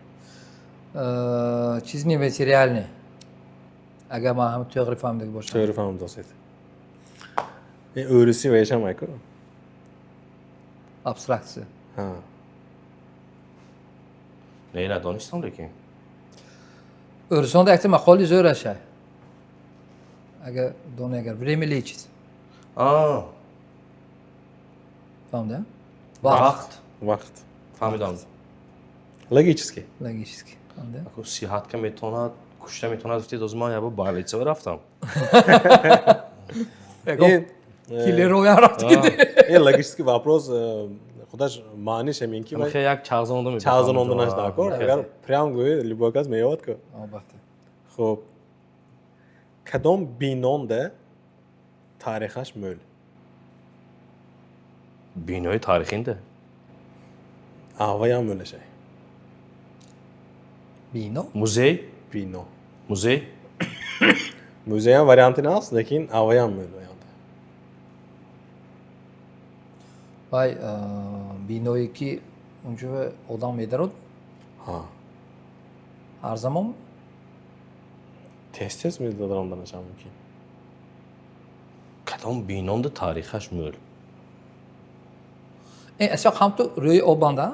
Чизи нематериальный, агар ман ҳам тоғри фаҳмидаги бошам. To'g'ri fahmdosiz. Ин o'risi vaysham ayku. Абстракция. Ha. Не, надонистам, лекин. O'risonda якта мақоли зӯр ашай, агар дони, агар время лечит. А. Фаҳмида? Вақт. Вақт. Фаҳмидам. Логически. Логически, фаҳмида? Ако сиҳат ка метавонад, кушта метавонад, гуфтед, оз ман ябо больница рафтам. Ин Киллероям рафт киди. Ин логический вопрос худаш маъниш ҳамин ки Хе, як чағзонда мебинам. чағзононданаш даркор. Агар прям гӯӣ, любой кас меёвад ку. Албатта. Хуб, кадом бинонда таърихаш мӯл? Бинои таърихинда? Авваям мӯлашай. Бино. Музей. Бино. Музей. Музейам варианти наст, лекин авваям мӯл ваянда. Вай биное ки унҷо одам медарод? Ҳа. Ҳар замон? Тез тез медаромданашам мумкин. Кадом бинонда таърихаш мӯл? Асоқ ҳам ту рӯи обанда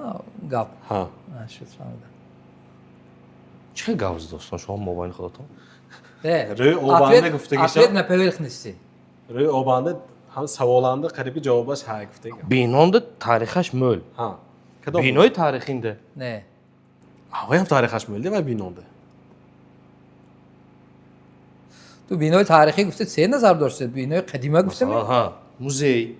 гап. Ҳа. Шуд, фаҳмидам. Чӣ хел гап задостон шумо мобайни худатон? Не, Рӯи обанда гуфтагишам. Ответ на поверхности. Рӯи обанда ҳам саволанда қариби ҷавобаш ҳа гуфтага. Бинонда таърихаш мӯл. Ҳа. Кадом? Бинои таърихинда. Не. Аваям таърихаш мӯлди ва бинонда. Ту бинои таърихӣ гуфти, се назар дошти? Бинои қадима гуфтами? Аҳа, музей.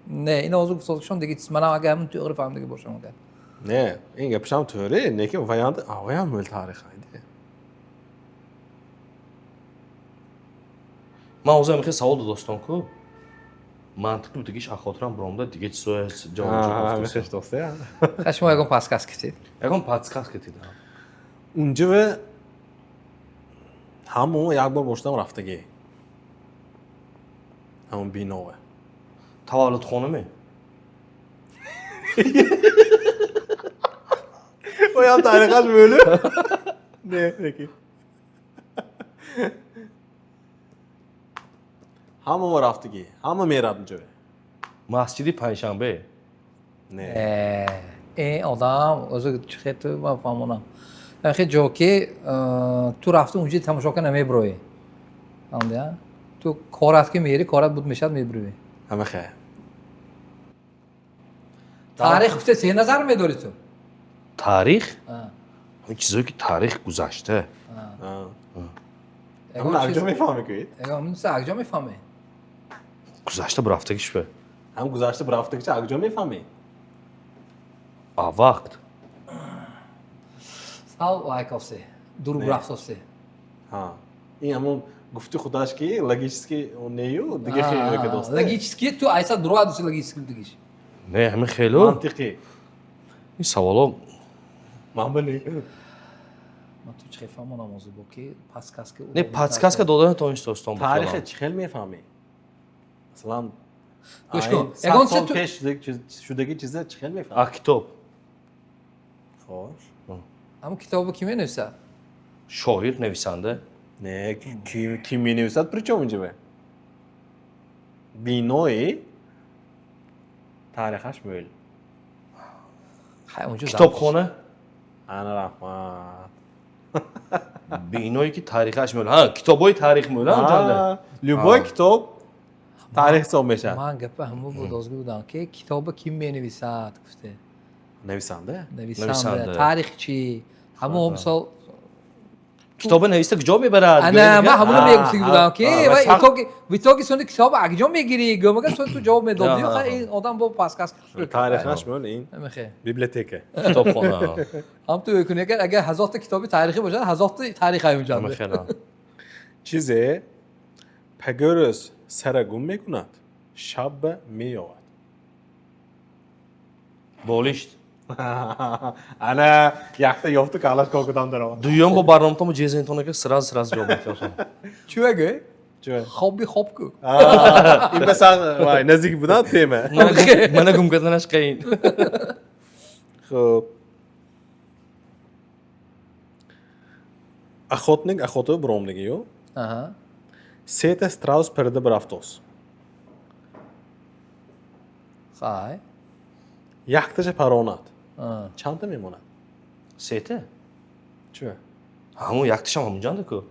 Не, ин ҳозир гуфтошон диги чиз. Манам агар ҳамин to'g'ri фаҳмидаги бошам агар. Не, ин гапишам to'g'ri, lekin ваянда аваям мӯл таърих айди. Ман ҳозир ҳамин хел савол додостон ку. Мантиқи будагиш аз хотирам баромада, дига чизое ҷавоб. Мехеш доста. Ха, шумо ягон подсказка китед. Ягон подсказка тид. Унҷа ҳамо як бор бошдам рафтагӣ. Ҳамон бинове. Таваллудхона ме? Оям таърихаш мӯлу? Не, лекин. Ҳамо рафтагӣ, ҳама мерад унҷа. Масҷиди Панҷшанбе. Не. Э, одам o'zi chiqib, ман фаҳмонам. Хе ҷо ки ту рафти, унҷа тамошо кар намебироӣ. Фаҳмидӣ? Ту корат ки мери, корат буд мешавад, мебироӣ. Ҳама хе. Таърих гуфта се назар медорӣ ту? Таърих? Ҳамин чизое ки таърих гузашта. Ҳамон акҷо мефаҳмӣ ку? Ягон чиз акҷо мефаҳмӣ? Гузашта бирафтагиш бе. Ҳам гузашта бирафтагича акҷо мефаҳмӣ? А вақт. Сал лайковсе, дур рафтосе. Ҳа. Ин ҳамон гуфти худаш ки логически нею дига хеле ки доста. Логически ту айса дуруадуси логически дигиш. Не, ҳамин хело. Мантиқӣ. Ин саволо. Ман били. Ман ту чӣ фаҳмонам ҳозир бо ки подсказка. Не, подсказка додани тонистостон. Таърихе чӣ хел мефаҳмӣ? Масалан, Гӯш кун. ягон сол пеш шудаги чиза чӣ хел мефаҳмӣ? А китоб. Хош. Ҳамон китобо ки менависад? Шоир, нависанда. Не, ки менависад, при чём инҷа? Бинои таърихаш мӯл. Хай, унҷо. Китобхона. Ана, раҳмат. Биное ки таърихаш мӯл. Ҳа, китобҳои таърих мӯл анҷанда. Любой китоб таърих ҳисоб мешавад. Ман гапа ҳамо буд озги будам ки китоба ки менависад гуфте. Нависанда? Нависанда, таърихчи, ҳамо мисол. Китоба нависта куҷо мебарад? Ана, ман ҳамоно мегуфтиги будам ки в итоге сони китоба акҷо мегирӣ, гӯмага сони ту ҷавоб медодӣ. Ин одам бо подсказка. Таърихаш мӯл ин библиотека. Китобхона. Ҳам ту кунӣ, агар ҳазорта китоби таърихӣ бошад, ҳазорта таърих ҳаминҷанда. Чизе пагӯрӯз сара гум мекунад, шабба меёвад. Болишт. Ана, якта ёфту, калаш кокудам даромад. Дуюм бо барноматомо ҷезентона ки сразу сразу ҷавоб метиҳам. Чӯ гӯй? Чӯ? Хоби хоб ку. Ин басан вай наздик будан тема. Мана гум карданаш қиин. Хуб, охотник охота биромдигию сета страус парида бирафтос. Хай. Якташа паронад, чандта мемонад? Сета. Чӯ? Ҳамун якташам ҳамунҷанда ку.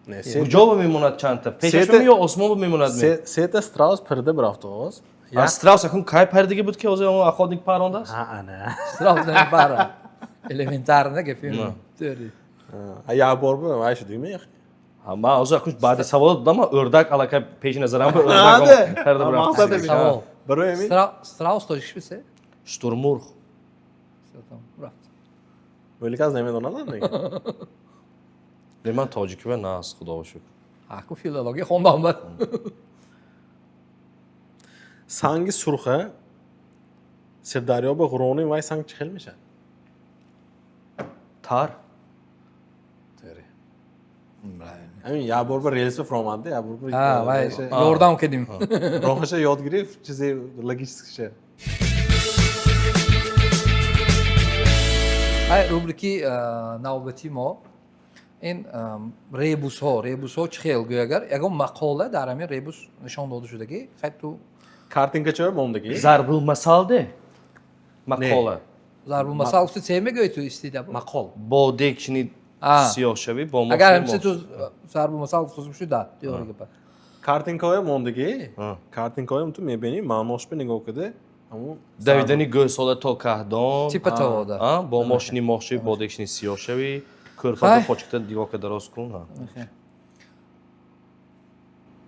Куҷо ба мемонад чандта? Пешаш ё осмон ба мемонад? Сета страус парида бирафтос. Страус акун кай паридагӣ буд ки ҳозир ҳамон охотник парондааст? Ана. Страус намепара, элементарно гапим. Як бор вай шудими. Ман ҳозир акун баъди савол додам, ӯрдак аллакай пеши назарам. Савол. Барои ҳамин. Страус тоҷикиш бисе? Штурмурғ. Рафт. Вале кас намедонад. Не, ман тоҷикива нааст, худоро шукр. Аку филология хондам бад. Санги сурха Сирдарё ба ғурони вай санг чӣ хел мешавад? Тар. Ҳамин як бор ба релс фуромадда, як бор. Вай ёрдам кардим. Роҳаша ёд гирифт, чизи логическиша. Ай, рубрики навбатии мо ин ребусҳо. Ребусҳо чӣ хел гӯй, агар ягон мақола дар ҳамин ребус нишон дода шудагӣ, хай ту. Картинка чо мондагӣ? Зарбулмасал де? Мақола. Зарбулмасал гуфти се мегӯӣ ту истида? Мақол. Бо дег чини сиёҳ шавӣ, бо мошини Агар ҳамчи ту зарбулмасал гуфта бошӣ, да, тӯғри гапа. Картинкаҳое мондагӣ. Картинкаҳоем ту мебинӣ, маъношро нигоҳ куди. Ҳамун Давидани гӯсола то каҳдон. Типа того, да. Бо мошини моҳ шавӣ, бо дег чини сиёҳ шавӣ. Кӯрпаро почката нигоҳ карда рост кун.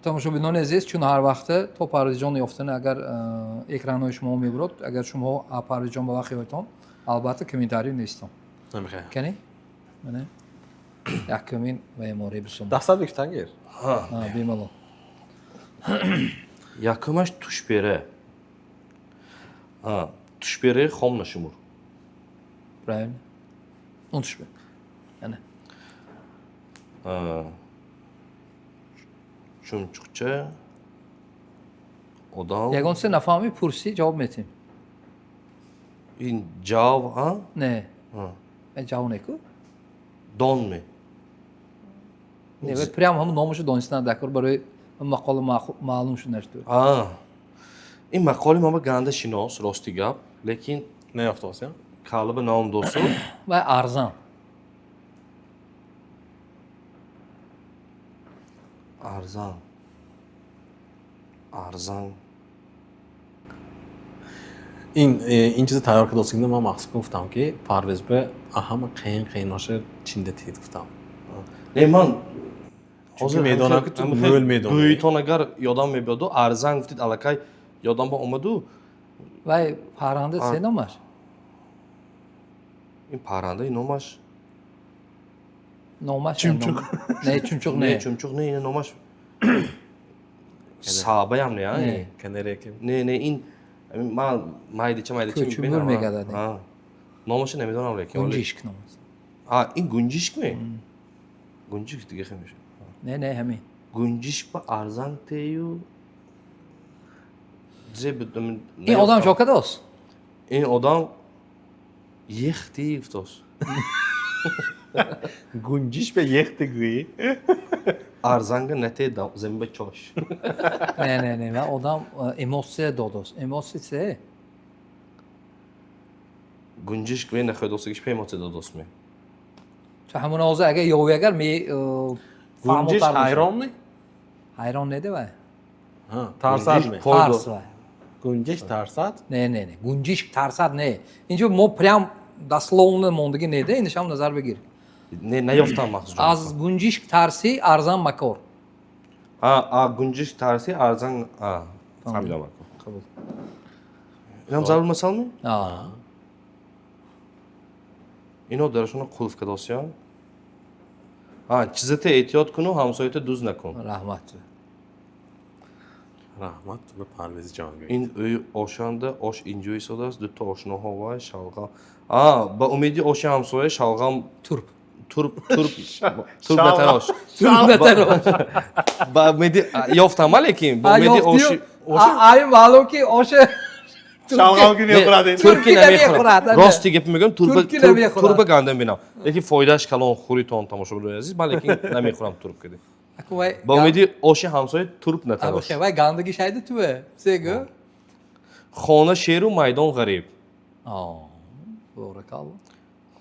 Тамошобинони азиз, чун ҳар вақте то Парвизҷон ёфтани агар экранҳои шумо мебурод, агар шумо Парвизҷон ба вақт ёфтон, албатта комментарий нестон. Намехоҳам. Кани? Мана. Якумин меъморӣ бисум. Дастат бикитан гир. Бемалол. Якумаш тушбера. Тушбераи хом нашумур. Правильно. Он тушбера. Яна. Чумчуқча одам. Ягон чизе нафаҳмӣ, пурсӣ, ҷавоб метиҳем. Ин ҷав, а? Не. Ҷав не ку? Дон ме? Не, прям ҳамун номашо донистан дакор барои мақола маълум шуданаш ту. Ин мақоли ман ба ганда шинос, рости гап, лекин наёфтааст, я? Қалаба ном досу. Вай арзан. Арзан. Арзан. Ин чиза тайёр кардосигида ман махсус гуфтам, ки Парвиз ба ҳама қиин қииноша чинда тид гуфтам. Не, ман ҳозир медонам, ки ту мӯл медонӣ. Гӯйтон агар ёдам мебиёду, арзан гуфтид, аллакай ёдам ба омаду. Вай парранда се номаш? Ин паррандаи номаш Номаш Чумчуқ. Не, чумчуқ не. Не, чумчуқ не, ин номаш сабаям не, а? Не. Канареки. Не, не, ин ман майдича майдича Кӯчумур мегардад. Номашо намедонам, лекин. Гунҷишк номаш. Ин гунҷишк ме? Гунҷишк дига хел мешавад. Не, не, ҳамин. Гунҷишк ба арзан тею Ин одам чо кардааст? Ин одам ехти гуфтааст. Гунҷиш ба ехти гӯӣ. Арзанга нате замин ба чош. Не, не, не, ва одам эмоция додааст. Эмоция се? Гунҷишк ве нахоҳдостагиш пе эмоция додааст ме? Ту ҳамон ҳозир агар ёвӣ агар ме Гунҷиш ҳайрон ме? Ҳайрон не де вай. Тарсад ме? Тарс вай. Гунҷиш тарсад? Не, не, не. Гунҷишк тарсад не. Инҷо мо прям дословно мондагӣ не де, инашам назар бигир. Не, наёфтам махсус. Аз гунҷишк тарсӣ, арзан макор. Гунҷишк тарсӣ, арзан, фаҳмидам. Қабул. Инам зарбулмасал ме? Ино дарашона қулф кардосиян. Чизате эҳтиёт куну, ҳамсоята дуз накун. Раҳмат. Раҳмат ба Парвизҷон. Ин ӯй ошанда ош инҷо истодааст, дута ошноҳо вай шалғам. Ба умеди оши ҳамсоя шалғам турб. Турб, турб, турб натарош. Турб натарош. Ба умеди ёфтам, лекин ба умеди оши Ай маълум ки оши шалғам ки мехӯрад. Турки намехӯрад. Рости гап мегӯям, турба турба гандам бинам. Лекин фоидааш калон хӯритон, тамошобинони азиз, ман лекин намехӯрам турб киди. Ба умеди оши ҳамсоя турб натарош. Вай гандаги шайди туе. Сегу. Хона шеру майдон ғариб. Боракалло.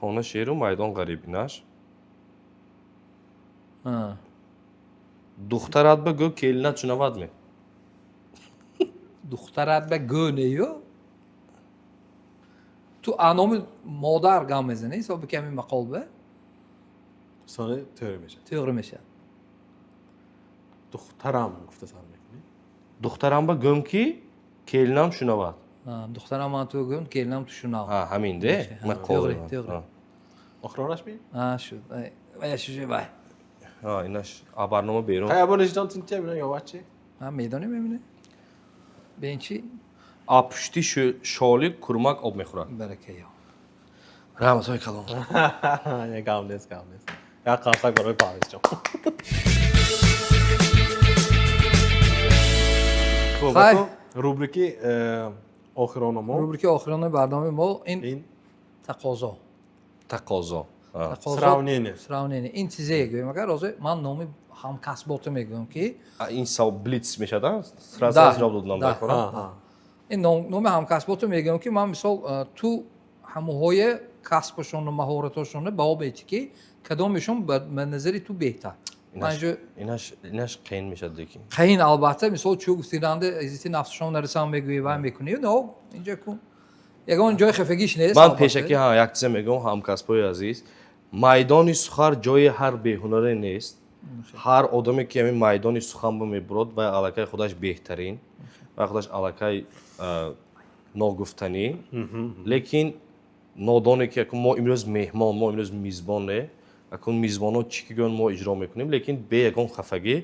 Хона шеру майдон ғариб инаш. Духтарат ба гӯ келинат шунавад ме? Духтарат ба гӯ нею? Ту номи модар гам мезанӣ, ҳисоби ки ҳамин мақол ба? Сони тӯғри мешавад. Тӯғри мешавад. Духтарам гуфта сар мекунӣ? Духтарам ба гӯм ки келинам шунавад. Духтарам ман ту гӯм, келинам ту шунав. Ҳамин де? Тӯғри, тӯғри. Охиронаш ми? Шуд. Вай шуд, вай. Инаш барнома берун. Хай або нишон тинча бина ёвад чи? Медонем мебинем. Бин чи? А пушти шоли курмак об мехӯрад. Барака ё. Раҳматҳои калон. Гап нест, гап нест. Як қарсак барои Парвизҷон. Хуб, рубрики охироно мо. Рубрики охиронаи барномаи мо ин тақозо. Тақозо. Сравнение. Сравнение. Ин чизе гӯем, агар ҳозир ман номи ҳамкасбота мегӯям, ки Ин савол блиц мешавад, сразу ҷавоб доданам дар. Ин номи ҳамкасбота мегӯям, ки ман мисол ту ҳамоҳои касбашону маҳоратошону баҳо медиҳӣ, ки кадомешон ба назари ту беҳтар. Инаш қиин мешавад лекин. Қиин, албатта. Мисол, чӯ гуфтиранда иззати нафсшон нарасам мегӯӣ, вай мекунӣ, но инҷа кун ягон ҷои хафагиш нест. Ман пешакӣ як чизе мегӯям, ҳамкасбҳои азиз: майдони сухан ҷои ҳар беҳунаре нест. Ҳар одаме, ки ҳамин майдони сухан мебурод, вай аллакай худаш беҳтарин, вай худаш аллакай ногуфтанӣ. Лекин нодоне, ки мо имрӯз меҳмон, мо имрӯз мизбон не, акун мизбонҳо чӣ ки гӯянд, мо иҷро мекунем. Лекин бе ягон хафагӣ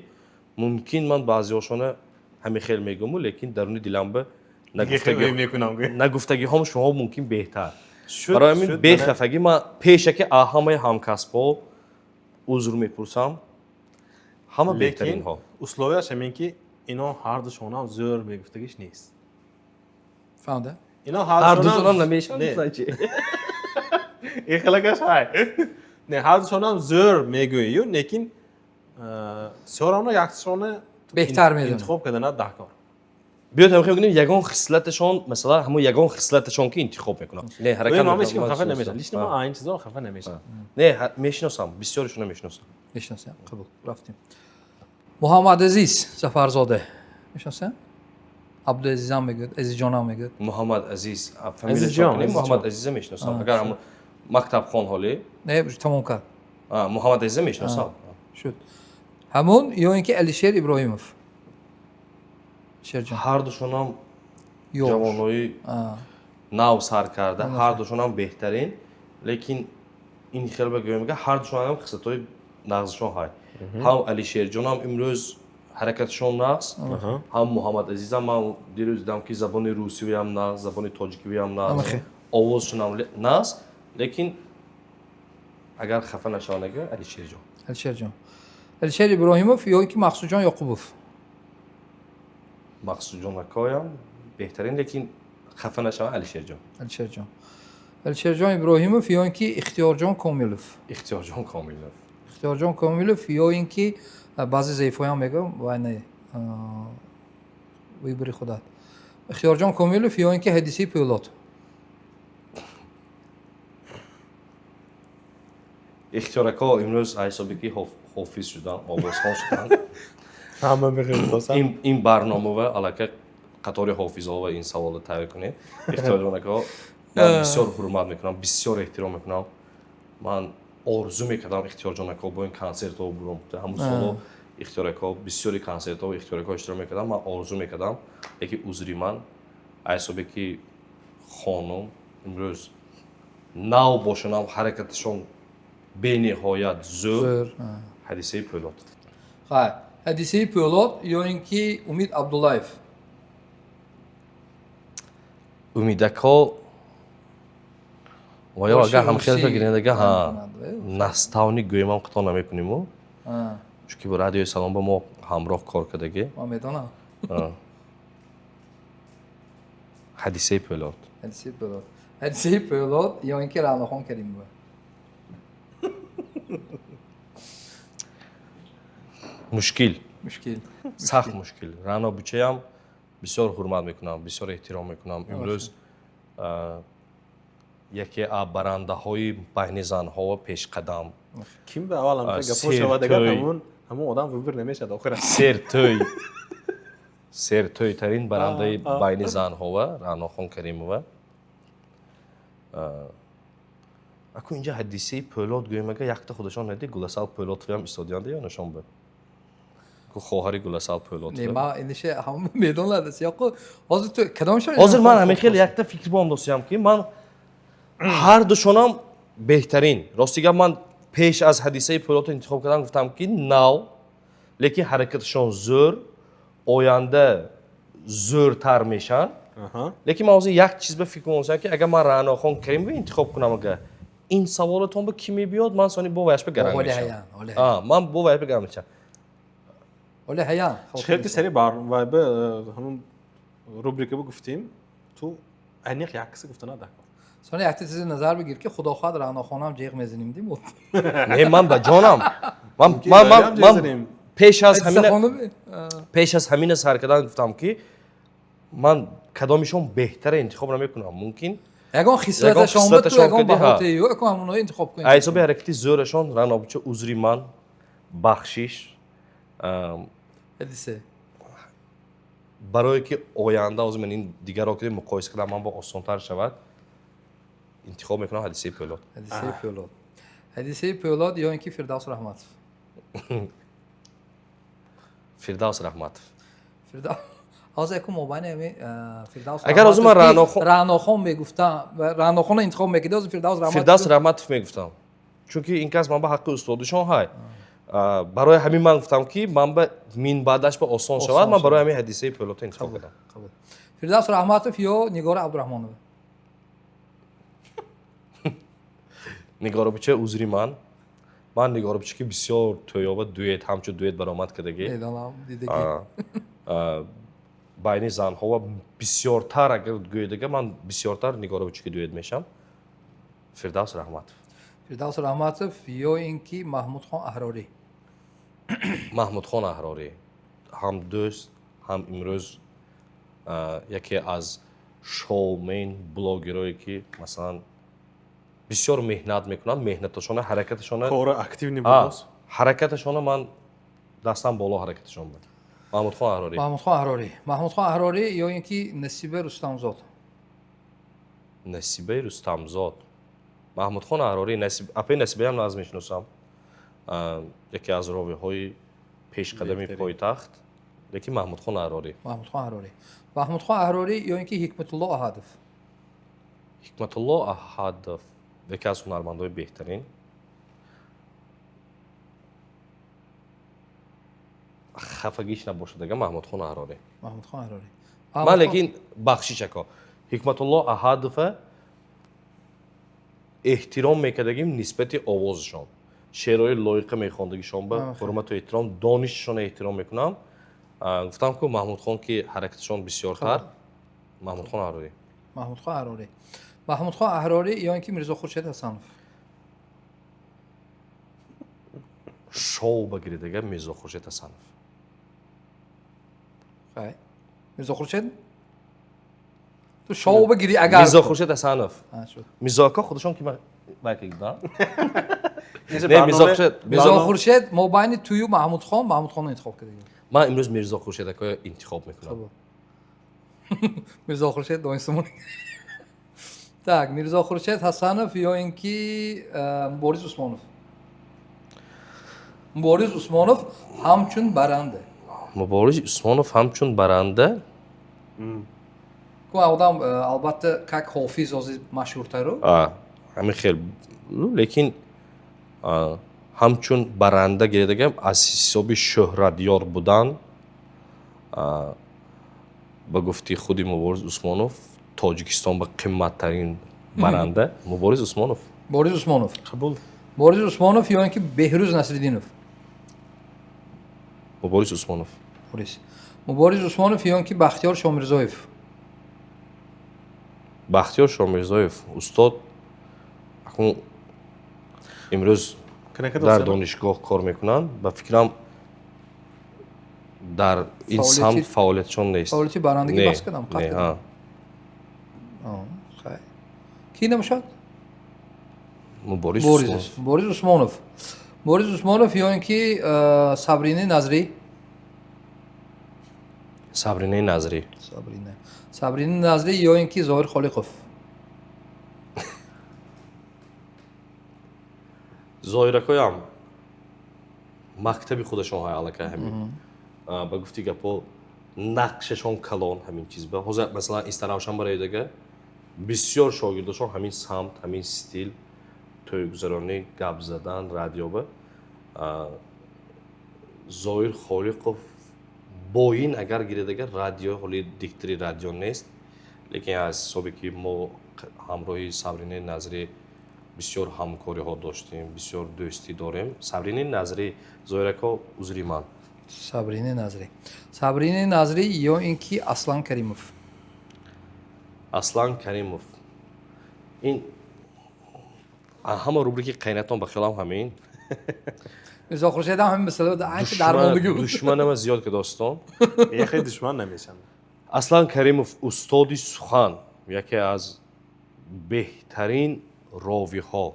мумкин ман баъзеҳошона ҳамин хел мегӯму, лекин даруни дилам ба нагуфтагиҳом шумо мумкин беҳтар. Барои ҳамин бехафагӣ ман пешаки ҳамаи ҳамкасбҳо узр мепурсам, ҳама беҳтаринҳо. Условияш ҳамин, ки ино ҳардушонам зӯр мегуфтагиш нест. Фаҳмда. Ино ҳардушонам намешавад. Ихелагаш ҳай не, ҳардушонам зӯр мегӯию, лекин сёрона якшона беҳтар медонад. Интихоб карданат даҳкор. Биёд ҳам мегӯем, ягон хислаташон, масалан, ҳамон ягон хислаташон, ки интихоб мекунам. Не, ҳаракат. Ман ҳеч ким хафа намешавам, лично ман ин чизо хафа намешавам. Не, мешиносам, бисёришонро мешиносам. Мешиносам, қабул, рафтем. Муҳаммад Азиз Сафарзода мешиносам, Абдуазизам мегӯяд, Азизҷонам мегӯяд. Муҳаммад Азиз, Муҳаммад Азиза мешиносам, агар ҳамон мактабхон ҳоле. Не, тамом кард. Муҳаммад Азиза мешиносам. Шуд. Ҳамон ё ин ки Алишер Иброҳимов. Шерҷон, ҳардушонам ҷавонои нав сар карда, ҳардушонам беҳтарин. Лекин ин хел ба гӯям, ҳардушонам хислатҳои нағзшон ҳай. Ҳам Алишерҷонам имрӯз ҳаракатшон нағз, ҳам Муҳаммад Азизам. Ман дирӯз дидам, ки забони русивиам нағз, забони тоҷикивиам нағз, овозшонам нағз. Лекин агар хафа нашаванд, ага Алишерҷон. Алишерҷон, Алишер Иброҳимов ё ин ки Мақсудҷон Ёқубов. Мақсудҷон акоям беҳтарин, лекин хафа нашаванд, Алишерҷон. Алишерҷон, Алишерҷон Иброҳимов ё ин ки Ихтиёрҷон Комилов. Ихтиёрҷон Комилов. Ихтиёрҷон Комилов ё ин ки баъзе заифҳоям мегӯям, вай не, выбори худат. Ихтиёрҷон Комилов ё ин ки Ҳадисаи Пӯлод. Ихтиёр ако имрӯз ҳисоби ки ҳофиз шудан, овозхон шудан. Ҳама мехоҳад. Ин барномава аллакай қатори ҳофизҳо ва ин саволро тайёр кунед. Ихтиёрҷон ако ман бисёр ҳурмат мекунам, бисёр эҳтиром мекунам. Ман орзу мекардам, Ихтиёрҷон ако бо ин консертҳо буром. Ҳамун соло Ихтиёр ако бисёри консертҳо Ихтиёр ако иштирок мекардам, ман орзу мекардам. Лекин узри ман, ҳисобе ки хонум имрӯз нав бошанам, ҳаракаташон бениҳоят зӯр, Ҳадисаи Пӯлод. Хай, Ҳадисаи Пӯлод ё ин ки Умид Абдуллаев. Умидако ва ё агар ҳамхелка гирендага, ҳа, наставник гӯемам, хато намекуниму, чунки бо Радиои Салом ба мо ҳамроҳ кор кардагӣ. Ман медонам. Ҳадисаи Пӯлод. Ҳадисаи Пӯлод, Ҳадисаи Пӯлод ё ин ки Раънохон Каримова. Мушкил. Мушкил. Сахт мушкил. Раъно бучаям бисёр ҳурмат мекунам, бисёр эҳтиром мекунам. Имрӯз яке аз барандаҳои байни занҳо ва пешқадам. Ким ба аввал гапҳо шавад, агар ҳамон одам выбор намешавад охира. Сертӯй, сертӯйтарин барандаи байни занҳо ва Раънохон Каримова. Аку инҷа Ҳадисаи Пӯлод гӯем, ага якта худашон нади, Гуласал Пӯлодовиам истодианда ё ношон ба ку хоҳари Гуласал Пӯлодова. Не, ман инише ҳама медонад, ёқу ҳозир ту кадомшон. Ҳозир ман ҳамин хел якта фикр бом досиям, ки ман ҳар душонам беҳтарин. Рости гап, ман пеш аз Ҳадисаи Пӯлодро интихоб кардам, гуфтам, ки нав, лекин ҳаракаташон зӯр, оянда зӯртар мешаванд. Лекин ман ҳозир як чиз ба фикр монсам, ки агар ман Раънохон Каримова интихоб кунам, ага ин саволатон ба кӣ мебиёд, ман сони бо ваяш ба гаранг мешавам, ман бо ваяш ба гаранг мешавам. Оле ҳаян. Хел ки сари вай ба ҳамун рубрика гуфтем, ту аниқ як киса гуфта надакор. Сони якта чизе назар бигир, ки худо хоҳад, Раънохонам ҷеғ мезанем дим. Не, ман ба ҷонам, ман пеш аз ҳамина, пеш аз ҳамина сар кардан гуфтам, ки ман кадомишон беҳтаре интихоб намекунам, мумкин ягон хислаташон ба ту ягон баҳоте ё ягон ҳамонои интихоб кунед. Ҳисоби ҳаракати зӯрашон Раънобича, узри ман, бахшиш. Ҳадисе. Барое ки оянда ҳозир ман ин дигарро ки муқоиса кардам, ман бо осонтар шавад, интихоб мекунам Ҳадисаи Пӯлод. Ҳадисаи Пӯлод. Ҳадисаи Пӯлод ё ин ки Фирдавс Раҳматов? Фирдавс Раҳматов. Ҳозир яку мобайни ҳами Фирдавс Агар ҳозир ман Раънохон Раънохон мегуфтам, Раънохонро интихоб мекардӣ, ҳозир Фирдавс Раҳматов. Фирдавс Раҳматов мегуфтам, чунки ин кас ман ба ҳаққи устодишон ҳай. Барои ҳамин ман гуфтам, ки ман ба минбаъдаш ба осон шавад, ман барои ҳамин Ҳадисаи Пӯлодро интихоб кардам. Фирдавс Раҳматов ё Нигора Абдураҳмонова? Нигоробича, узри ман, ман Нигоробича ки бисёр тӯёба дуэт, ҳамчун дуэт баромад кардагӣ. Медонам, дидагӣ. Байни занҳо ва бисёртар, агар гӯедага, ман бисёртар Нигоробича ки дуэт мешам. Фирдавс Раҳматов. Фирдавс Раҳматов ё ин ки Маҳмудхон Аҳрорӣ? Маҳмудхон Аҳрорӣ ҳам дӯст, ҳам имрӯз яке аз шоумен, блогерое ки масалан бисёр меҳнат мекунанд, меҳнаташона, ҳаракаташона кора активный будос. Ҳаракаташона ман дастам боло, ҳаракаташон буд. Маҳмудхон Аҳрорӣ. Маҳмудхон Аҳрорӣ. Маҳмудхон Аҳрорӣ ё ин ки Насиба Рустамзод? Насибаи Рустамзод. Маҳмудхон Аҳрорӣ. Апаи Насибаям нағз мешиносам, яке аз ровиҳои пешқадами пойтахт, лекин Маҳмудхон Аҳрорӣ. Маҳмудхон Аҳрорӣ. Маҳмудхон Аҳрорӣ ё ин ки Ҳикматулло Аҳадов? Ҳикматулло Аҳадов яке аз ҳунармандои беҳтарин. Хафагиш набошад ага, Маҳмудхон Аҳрорӣ. Маҳмудхон Аҳрорӣ. Ман лекин, бахшиш ако, Ҳикматулло Аҳадова эҳтиром мекардагим нисбати овозашон, шеърҳои лоиқа мехондагишон ба ҳурмату эҳтиром, донишашон эҳтиром мекунам. Гуфтам ку, Маҳмудхон ки ҳаракаташон бисёртар. Маҳмудхон Аҳрорӣ. Маҳмудхон Аҳрорӣ. Маҳмудхон Аҳрорӣ ё ин ки Мирзо Хуршед Ҳасанов? Шоу багиридага, Мирзо Хуршед Ҳасанов. Хай, Мирзо Хуршед, ту шоу багири агар. Мирзо Хуршед Ҳасанов. Мирзо ака худашон ки вай кардам. Не, Мирзо Хуршед. Мирзо Хуршед мобайни тую Маҳмудхон, Маҳмудхонро интихоб кардагӣ. Ман имрӯз Мирзо Хуршед акоя интихоб мекунам. Мирзо Хуршед донистамон. Так, Мирзо Хуршед Ҳасанов ё ин ки Мубориз Усмонов? Мубориз Усмонов ҳамчун баранда. Мубориз Усмонов ҳамчун баранда. Ку одам албатта как ҳофиз ҳозир машҳуртару. Ҳамин хел, лекин ҳамчун баранда гиридагам, аз ҳисоби шӯҳратёр будан, ба гуфти худи Мубориз Усмонов, Тоҷикистон ба қимматтарин баранда Мубориз Усмонов. Мубориз Усмонов. Қабул. Мубориз Усмонов ё ин ки Беҳрӯз Насриддинов? Мубориз Усмонов. Мубориз Усмонов ё ин ки Бахтиёр Шомирзоев? Бахтиёр Шомирзоев, устод, акнун имрӯз дар донишгоҳ кор мекунанд, ба фикрам, дар ин самт фаъолиятшон нест. Фаъолияти барандагӣ бас кардам, қатъ кардам. Ки намешавад? Мубориз. Мубориз Усмонов. Мубориз Усмонов ё ин ки Сабрини Назрӣ? Сабринаи Назрӣ. Сабрини Назрӣ ё ин ки Зоҳир Холиқов? Зоҳиракоям мактаби худашон ҳай, аллакай ҳамин, ба гуфти гапо, нақшашон калон ҳамин чиз ба ҳозир, масалан, Истаравшан бароидага бисёр шогирдошон ҳамин самт, ҳамин стил, тӯйгузаронӣ, гап задан радиоба. Зоҳир Холиқов бо ин агар гиридага радио, ҳоли диктори радио нест, лекин аз ҳисобе ки мо ҳамроҳи Сабринаи Назрӣ бисёр ҳамкориҳо доштем, бисёр дӯстӣ дорем, Сабрини Назрӣ. Зоҳирако, узри ман. Сабрини Назрӣ. Сабрини Назрӣ ё ин ки Аслан Каримов? Аслан Каримов. Ин ҳама рубрики қайнатон ба хиёлам ҳамин. Мирзо Хуршедам ҳамин масъала анча дармондагӣ буд. Душманама зиёд ки достон. Яхе душман намешавад. Аслан Каримов устоди сухан, яке аз беҳтарин ровиҳо.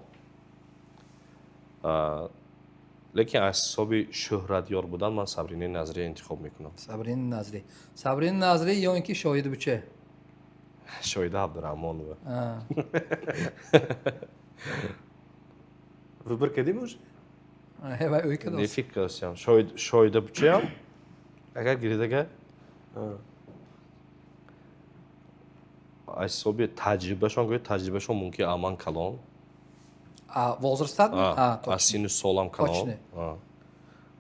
Лекин аз ҳисоби шӯҳратёр будан ман Сабринаи Назрия интихоб мекунам. Сабрина Назрӣ. Сабрина Назрӣ ё ин ки Шоҳида Буче? Шоҳида Абдураҳмонова. Выбор кардем уже? Вай ӯй кардааст. Не фикр кардастам. Шоҳида Бучеам агар гиридага аз ҳисоби таҷрибашон гӯяд, таҷрибашон мумкин аман калон. Возрастат? Аз синну солам калон.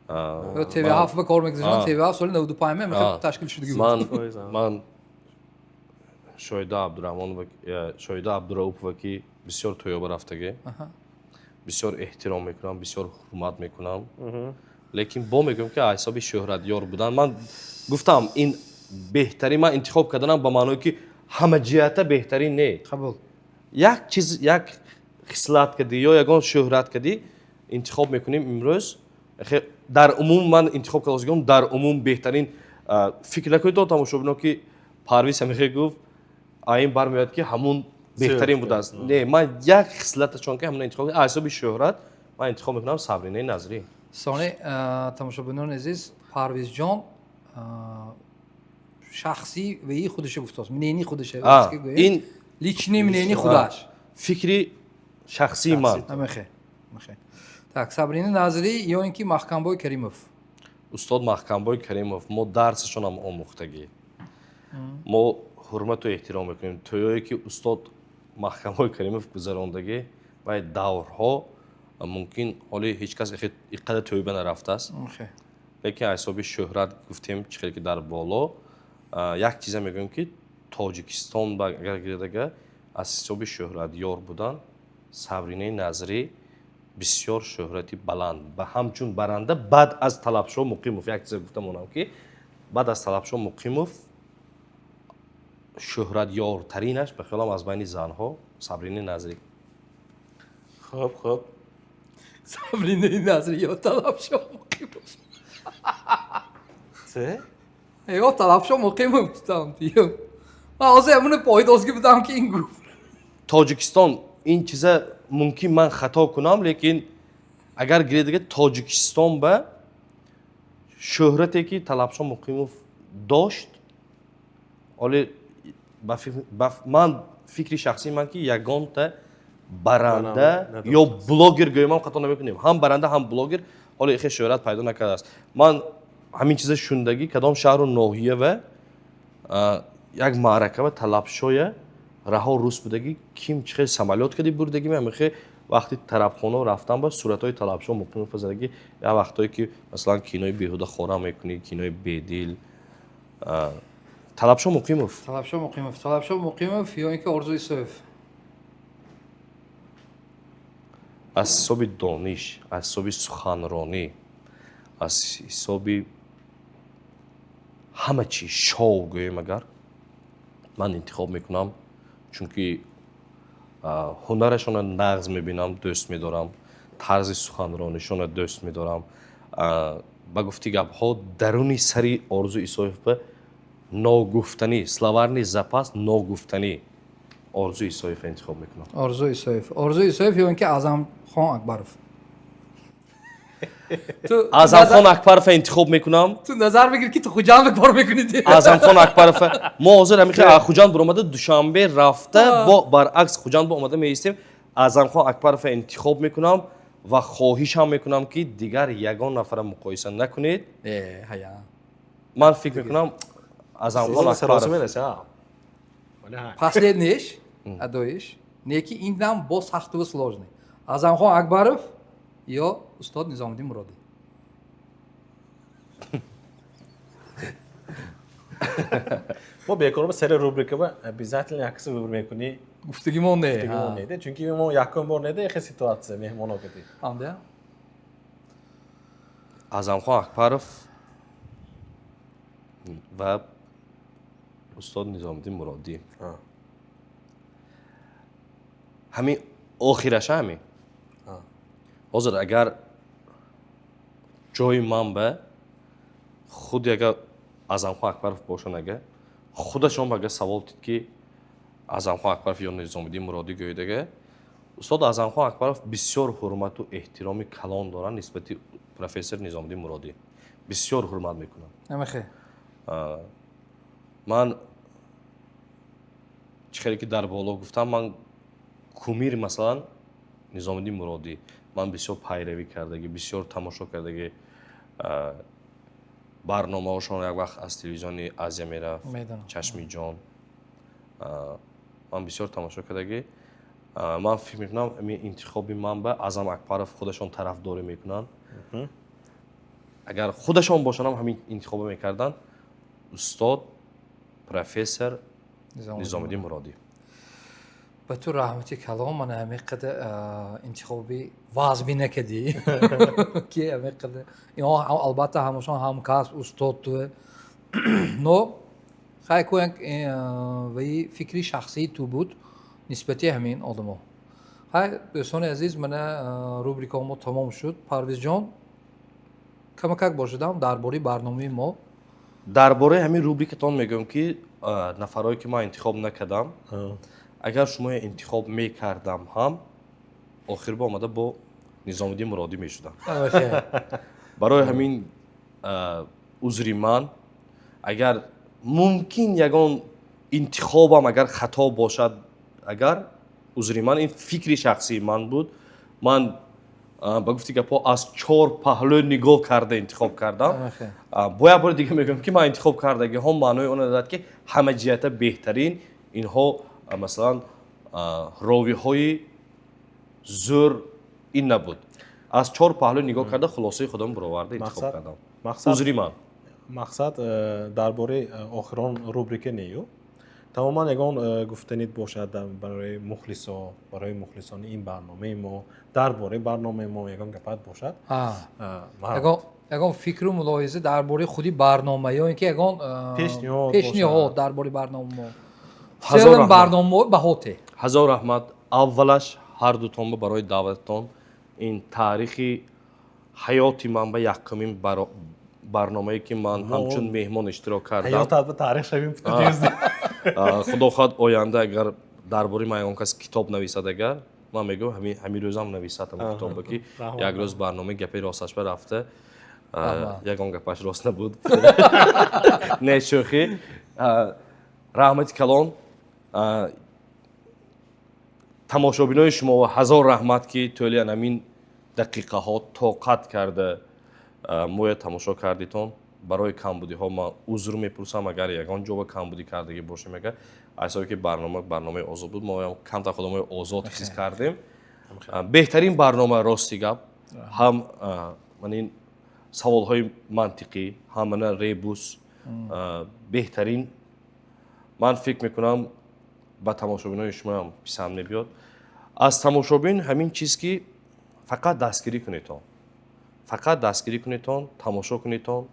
ТВ7 ба кор мекардам, ТВ7 соли 95 мехоҳ ташкил шудагӣ буд. Ман Шоҳида Абдураҳмонова, Шоҳида Абдураупова ки бисёр тӯёба рафтагӣ, бисёр эҳтиром мекунам, бисёр ҳурмат мекунам. Лекин бо мегӯям ки аз ҳисоби шӯҳратёр будан ман гуфтам ин беҳтарин, ман интихоб карданам ба маъное ки ҳамаҷиҳата беҳтарин не. Қабул. Як чиз, як хислат кардӣ ё ягон шӯҳрат кардӣ интихоб мекунем имрӯз. Дар умум ман интихоб кардам, дар умум беҳтарин. Фикр накунед то тамошобино ки Парвиз ҳамихе гуфт, ин бармеояд ки ҳамун беҳтарин будааст. Не, ман як хислаташон ки ҳамун интихоб аз ҳисоби шӯҳрат ман интихоб мекунам Сабринаи Назрӣ. Сони тамошобинони азиз, Парвизҷон шахсӣ ваи худашо гуфтааст, мнени худашо. Ин личный мнени худаш. Фикри шахсии ман. Мехе. Так, Сабрина Назрӣ ё ин ки Маҳкамбой Каримов? Устод Маҳкамбой Каримов, мо дарсашонам омӯхтагӣ. Мо ҳурмату эҳтиром мекунем. Тӯёе ки устод Маҳкамбой Каримов гузарондагӣ вай даврҳо мумкин ҳоли ҳеҷ кас ин қадар тӯйба нарафтааст. Лекин аз ҳисоби шӯҳрат гуфтем, чӣ хеле ки дар боло як чиза мегӯем ки Тоҷикистон агар гиридага аз ҳисоби шӯҳратёр будан Сабринаи Назрӣ бисёр шӯҳрати баланд ба ҳамчун баранда баъд аз Талабшо Муқимов. Як чиза гуфта монам ки баъд аз Талабшо Муқимов шӯҳратёртаринаш ба хиёлам аз байни занҳо Сабринаи Назрӣ. Хуб, хуб. Сабринаи Назрӣ ё Талабшо Муқимов? Се? Ё Талабшо Муқимов гуфтам. Ман ҳозир ҳамуна пойдозгӣ будам ки ин гуфт. Тоҷикистон ин чиза мумкин ман хато кунам, лекин агар гиред Тоҷикистон ба шӯҳрате ки Талабшо Муқимов дошт, оле ман фикри шахсии ман ки ягонта баранда ё блогер гӯям хато намекунем, ҳам баранда ҳам блогер ҳоло ихе шӯҳрат пайдо накардааст. Ман ҳамин чиза шундагӣ кадом шаҳру ноҳия ва як маърака ва Талабшоя раҳо рус будагӣ, ким чӣ хел самолёт кади бурдагӣ, ҳамихе вақти тарабхона рафтан ба суратҳои Талабшо Муқимов задагӣ, як вақтое ки масалан кинои беҳуда хора мекунӣ, кинои бедил. Талабшо Муқимов. Талабшо Муқимов. Талабшо Муқимов ё ин ки Орзу Исоев? Аз ҳисоби дониш, аз ҳисоби суханронӣ, аз ҳисоби ҳама чи шоу гӯем агар ман интихоб мекунам, чунки ҳунарашонро нағз мебинам, дӯст медорам, тарзи суханронишонро дӯст медорам. Ба гуфти гапҳо даруни сари Орзу Исоев ба ногуфтанӣ, словарный запас ногуфтанӣ Орзу Исоев интихоб мекунам. Орзу Исоев. Орзу Исоев ё ин ки Аъзамхон Акбаров? Аъзамхон Акбаров интихоб мекунам. Ту назар бигир ки ту Хуҷанд кор мекунӣ. Аъзамхон Акбаров. Мо ҳозир ҳамин Хуҷанд баромада Душанбе рафта, бо баръакс Хуҷанд бо омада меистем. Аъзамхон Акбаров интихоб мекунам ва хоҳишам мекунам ки дигар ягон нафара муқоиса накунед. Ҳая. Ман фикр мекунам Аъзамхон Акбаров. Последниш, адоиш, не ки ин нам бо сахту сложный. Аъзамхон Акбаров ё устод Низомиддин Муродӣ? Мо бекор ба сари рубрика ба обязательно як киса выбор мекунӣ. Гуфтагимон не. Гуфтагимон не, чунки мо якум бор не, ихе ситуация меҳмоно кадӣ. Анда? Аъзамхон Акбаров ва устод Низомиддин Муродӣ. Ҳамин охираша ҳамин. Ҳозир агар ҷои ман ба худи агар Аъзамхон Акбаров бошанд, ага худашон ба агар савол дид, ки Аъзамхон Акбаров ё Низомиддин Муродӣ гӯед, ага устод Аъзамхон Акбаров бисёр ҳурмату эҳтироми калон доранд нисбати профессор Низомиддин Муродӣ, бисёр ҳурмат мекунанд. Намехе. Ман чӣ хеле ки дар боло гуфтам, ман кумир, масалан, Низомиддин Муродӣ, ман бисёр пайравӣ кардагӣ, бисёр тамошо кардагӣ барномаҳошон. Як вақт аз телевизиони Азия мерафт. Медонам. Чашми ҷон, ман бисёр тамошо кардагӣ. Ман фикр мекунам, ҳамин интихоби ман ба Аъзам Акбаров худашон тарафдорӣ мекунанд. Агар худашон бошанд, ҳам ҳамин интихобо мекарданд: устод профессор Низомиддин Муродӣ. Ба ту раҳмати калом. Мана ҳамин қадар интихоби вазбӣ накардӣ, ки ҳамин қадар инҳо албатта ҳамашон ҳамкасб, устод ту, но хай ку як ваи фикри шахсии ту буд нисбати ҳамин одамо. Хай, дӯстони азиз, мана рубрикао мо тамом шуд. Парвизҷон, камакак бошадам дар бораи барномаи мо. Дар бораи ҳамин рубрикатон мегӯям, ки нафарое ки ман интихоб накардам, агар шумо интихоб мекардам ҳам, охир ба омада бо Низомиддин Муродӣ мешудам. Барои ҳамин узри ман, агар мумкин ягон интихобам агар хато бошад, агар узри ман, ин фикри шахсии ман буд. Ман ба гуфти гапҳо аз чор паҳлӯ нигоҳ карда интихоб кардам. Бо як бори дига мегӯям, ки ман интихоб кардагиҳо маънои онро дорад, ки ҳама ҷиҳата беҳтарин инҳо, масалан, ровиҳои зӯр ин набуд. Аз чор паҳлӯ нигоҳ карда, хулосаи худам бароварда интихоб кардам. Узри ман. Мақсад дар бораи охирон рубрика нею, тамоман ягон гуфтанит бошад барои мухлисо, барои мухлисони ин барномаи мо, дар бораи барномаи мо ягон гапат бошад. Ягон фикру мулоҳиза дар бораи худи барнома ё ин ки ягон пешниҳод. Пешниҳод дар бораи барнома мо, барнома баҳоте. Ҳазор раҳмат, аввалаш ҳар дутонба барои даъвататон. Ин таърихи ҳаёти ман ба якумин барномае, ки ман ҳамчун меҳмон иштирок кардам. Ҳаётат ба таърих шавим. Худо хоҳад, оянда агар дар бораи ман ягон кас китоб нависад, агар ман мегӯям, ҳамин рӯзам нависад ҳамин китоба, ки як рӯз барномаи «Гапи росташба» рафта, ягон гапаш рост набуд. Не, шӯхӣ. Раҳмати калон тамошобинои шумо, ҳазор раҳмат, ки тӯли ҳамин дақиқаҳо тоқат карда моя тамошо кардитон. Барои камбудиҳо ман узр мепурсам, агар ягон ҷо ба камбудӣ кардагӣ бошем. Агар аз ҳисоби ки барнома барномаи озод буд, мо камтар худамои озод ҳис кардем. Беҳтарин барнома, рости гап, ҳам ман ин саволҳои мантиқӣ, ҳам мана ребус беҳтарин. Ман фикр мекунам, ба тамошобинои шумоам писанд мебиёд. Аз тамошобин ҳамин чиз, ки фақат дастгирӣ кунедтон, фақат дастгирӣ кунедтон, тамошо кунедтон,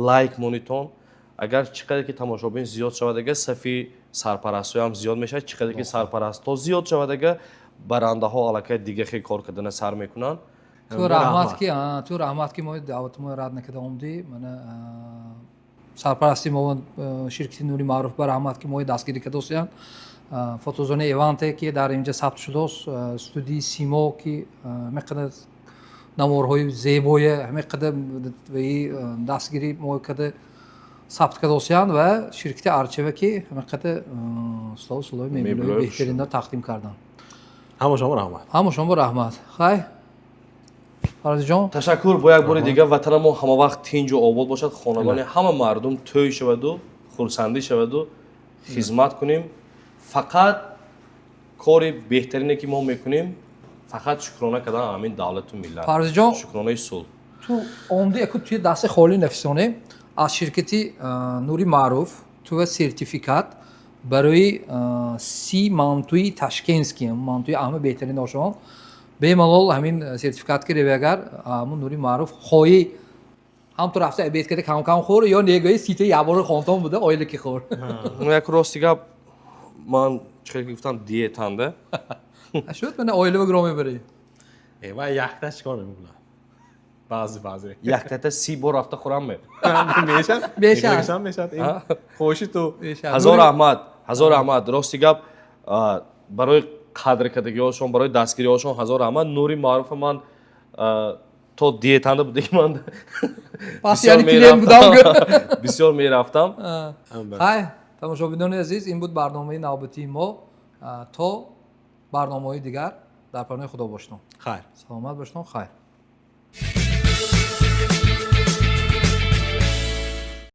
лайк монедтон. Агар чӣ қадар ки тамошобин зиёд шавад, агар сафи сарпарастҳоям зиёд мешавад, чӣ қадар ки сарпарастҳо зиёд шавад, агар барандаҳо аллакай дига хел кор кардана сар мекунанд. Ту раҳмат, ки мо даъвати мо рад накарда омдӣ. Мана сарпарасти мо, ширкати «Нури Маъруф» ба раҳмат, ки мои дастгирӣ кардосиянд. Фотозонаи Эванте, ки дар инҷа сабт шудааст, студияи Симо, ки ҳамин қадар наворҳои зебое, ҳамин қадар дастгирӣ мо карда сабт кардосиянд, ва ширкати Арчева, ки ҳамин қадар столу сулои мебелҳои беҳтаринро тақдим карданд. Ҳама шумо раҳмат. Ҳама шумо раҳмат. Хай, Фарзиҷон. Ташаккур. Бо як бори дигар, ватанамо ҳама вақт тинҷу обод бошад, хонадони ҳама мардум тӯй шаваду хурсандӣ шаваду хизмат кунем. Фақат кори беҳтарине, ки мо мекунем, фақат шукрона кардан ҳамин давлату миллат. Фарзиҷон. Шукронаи сулҳ. Ту омди, яку туи дасти холӣ нафисонем. Аз ширкати «Нури Маъруф» тува сертификат барои 30 мантуи ташкентский, мантуи ҳама беҳтарин ошон. Бемалол ҳамин сертификат ки реви, агар ҳамун «Нури Маъруф» хоҳӣ, ҳам ту рафта обед карда, кам кам хӯр, ё негӯи ситаи якбора хонтон буда, оила ки хӯр. Як рости гап, ман Чӣ хел гуфтам, диетанда. Шуд, мана оила гиро мебарӣ. Ва якта чикор намекунад, баъзе баъзе. Яктата 30 бор рафта хӯрам ме? Мешад. Мешад. Мешад, хоҳиши ту. Ҳазор раҳмат, ҳазор раҳмат. Рости гап, барои қадр кардагиҳошон, барои дастгириҳошон ҳазор раҳмат. Нури Маъруфа ман то диетанда будагӣ ман Пас яъне клиент будам. бисёр мерафтам. Хай, тамошобинони азиз, ин буд барномаи навбатии мо. То барномаҳои дигар дар паноҳи Худо бошед. Хайр. Саломат бошед, хайр.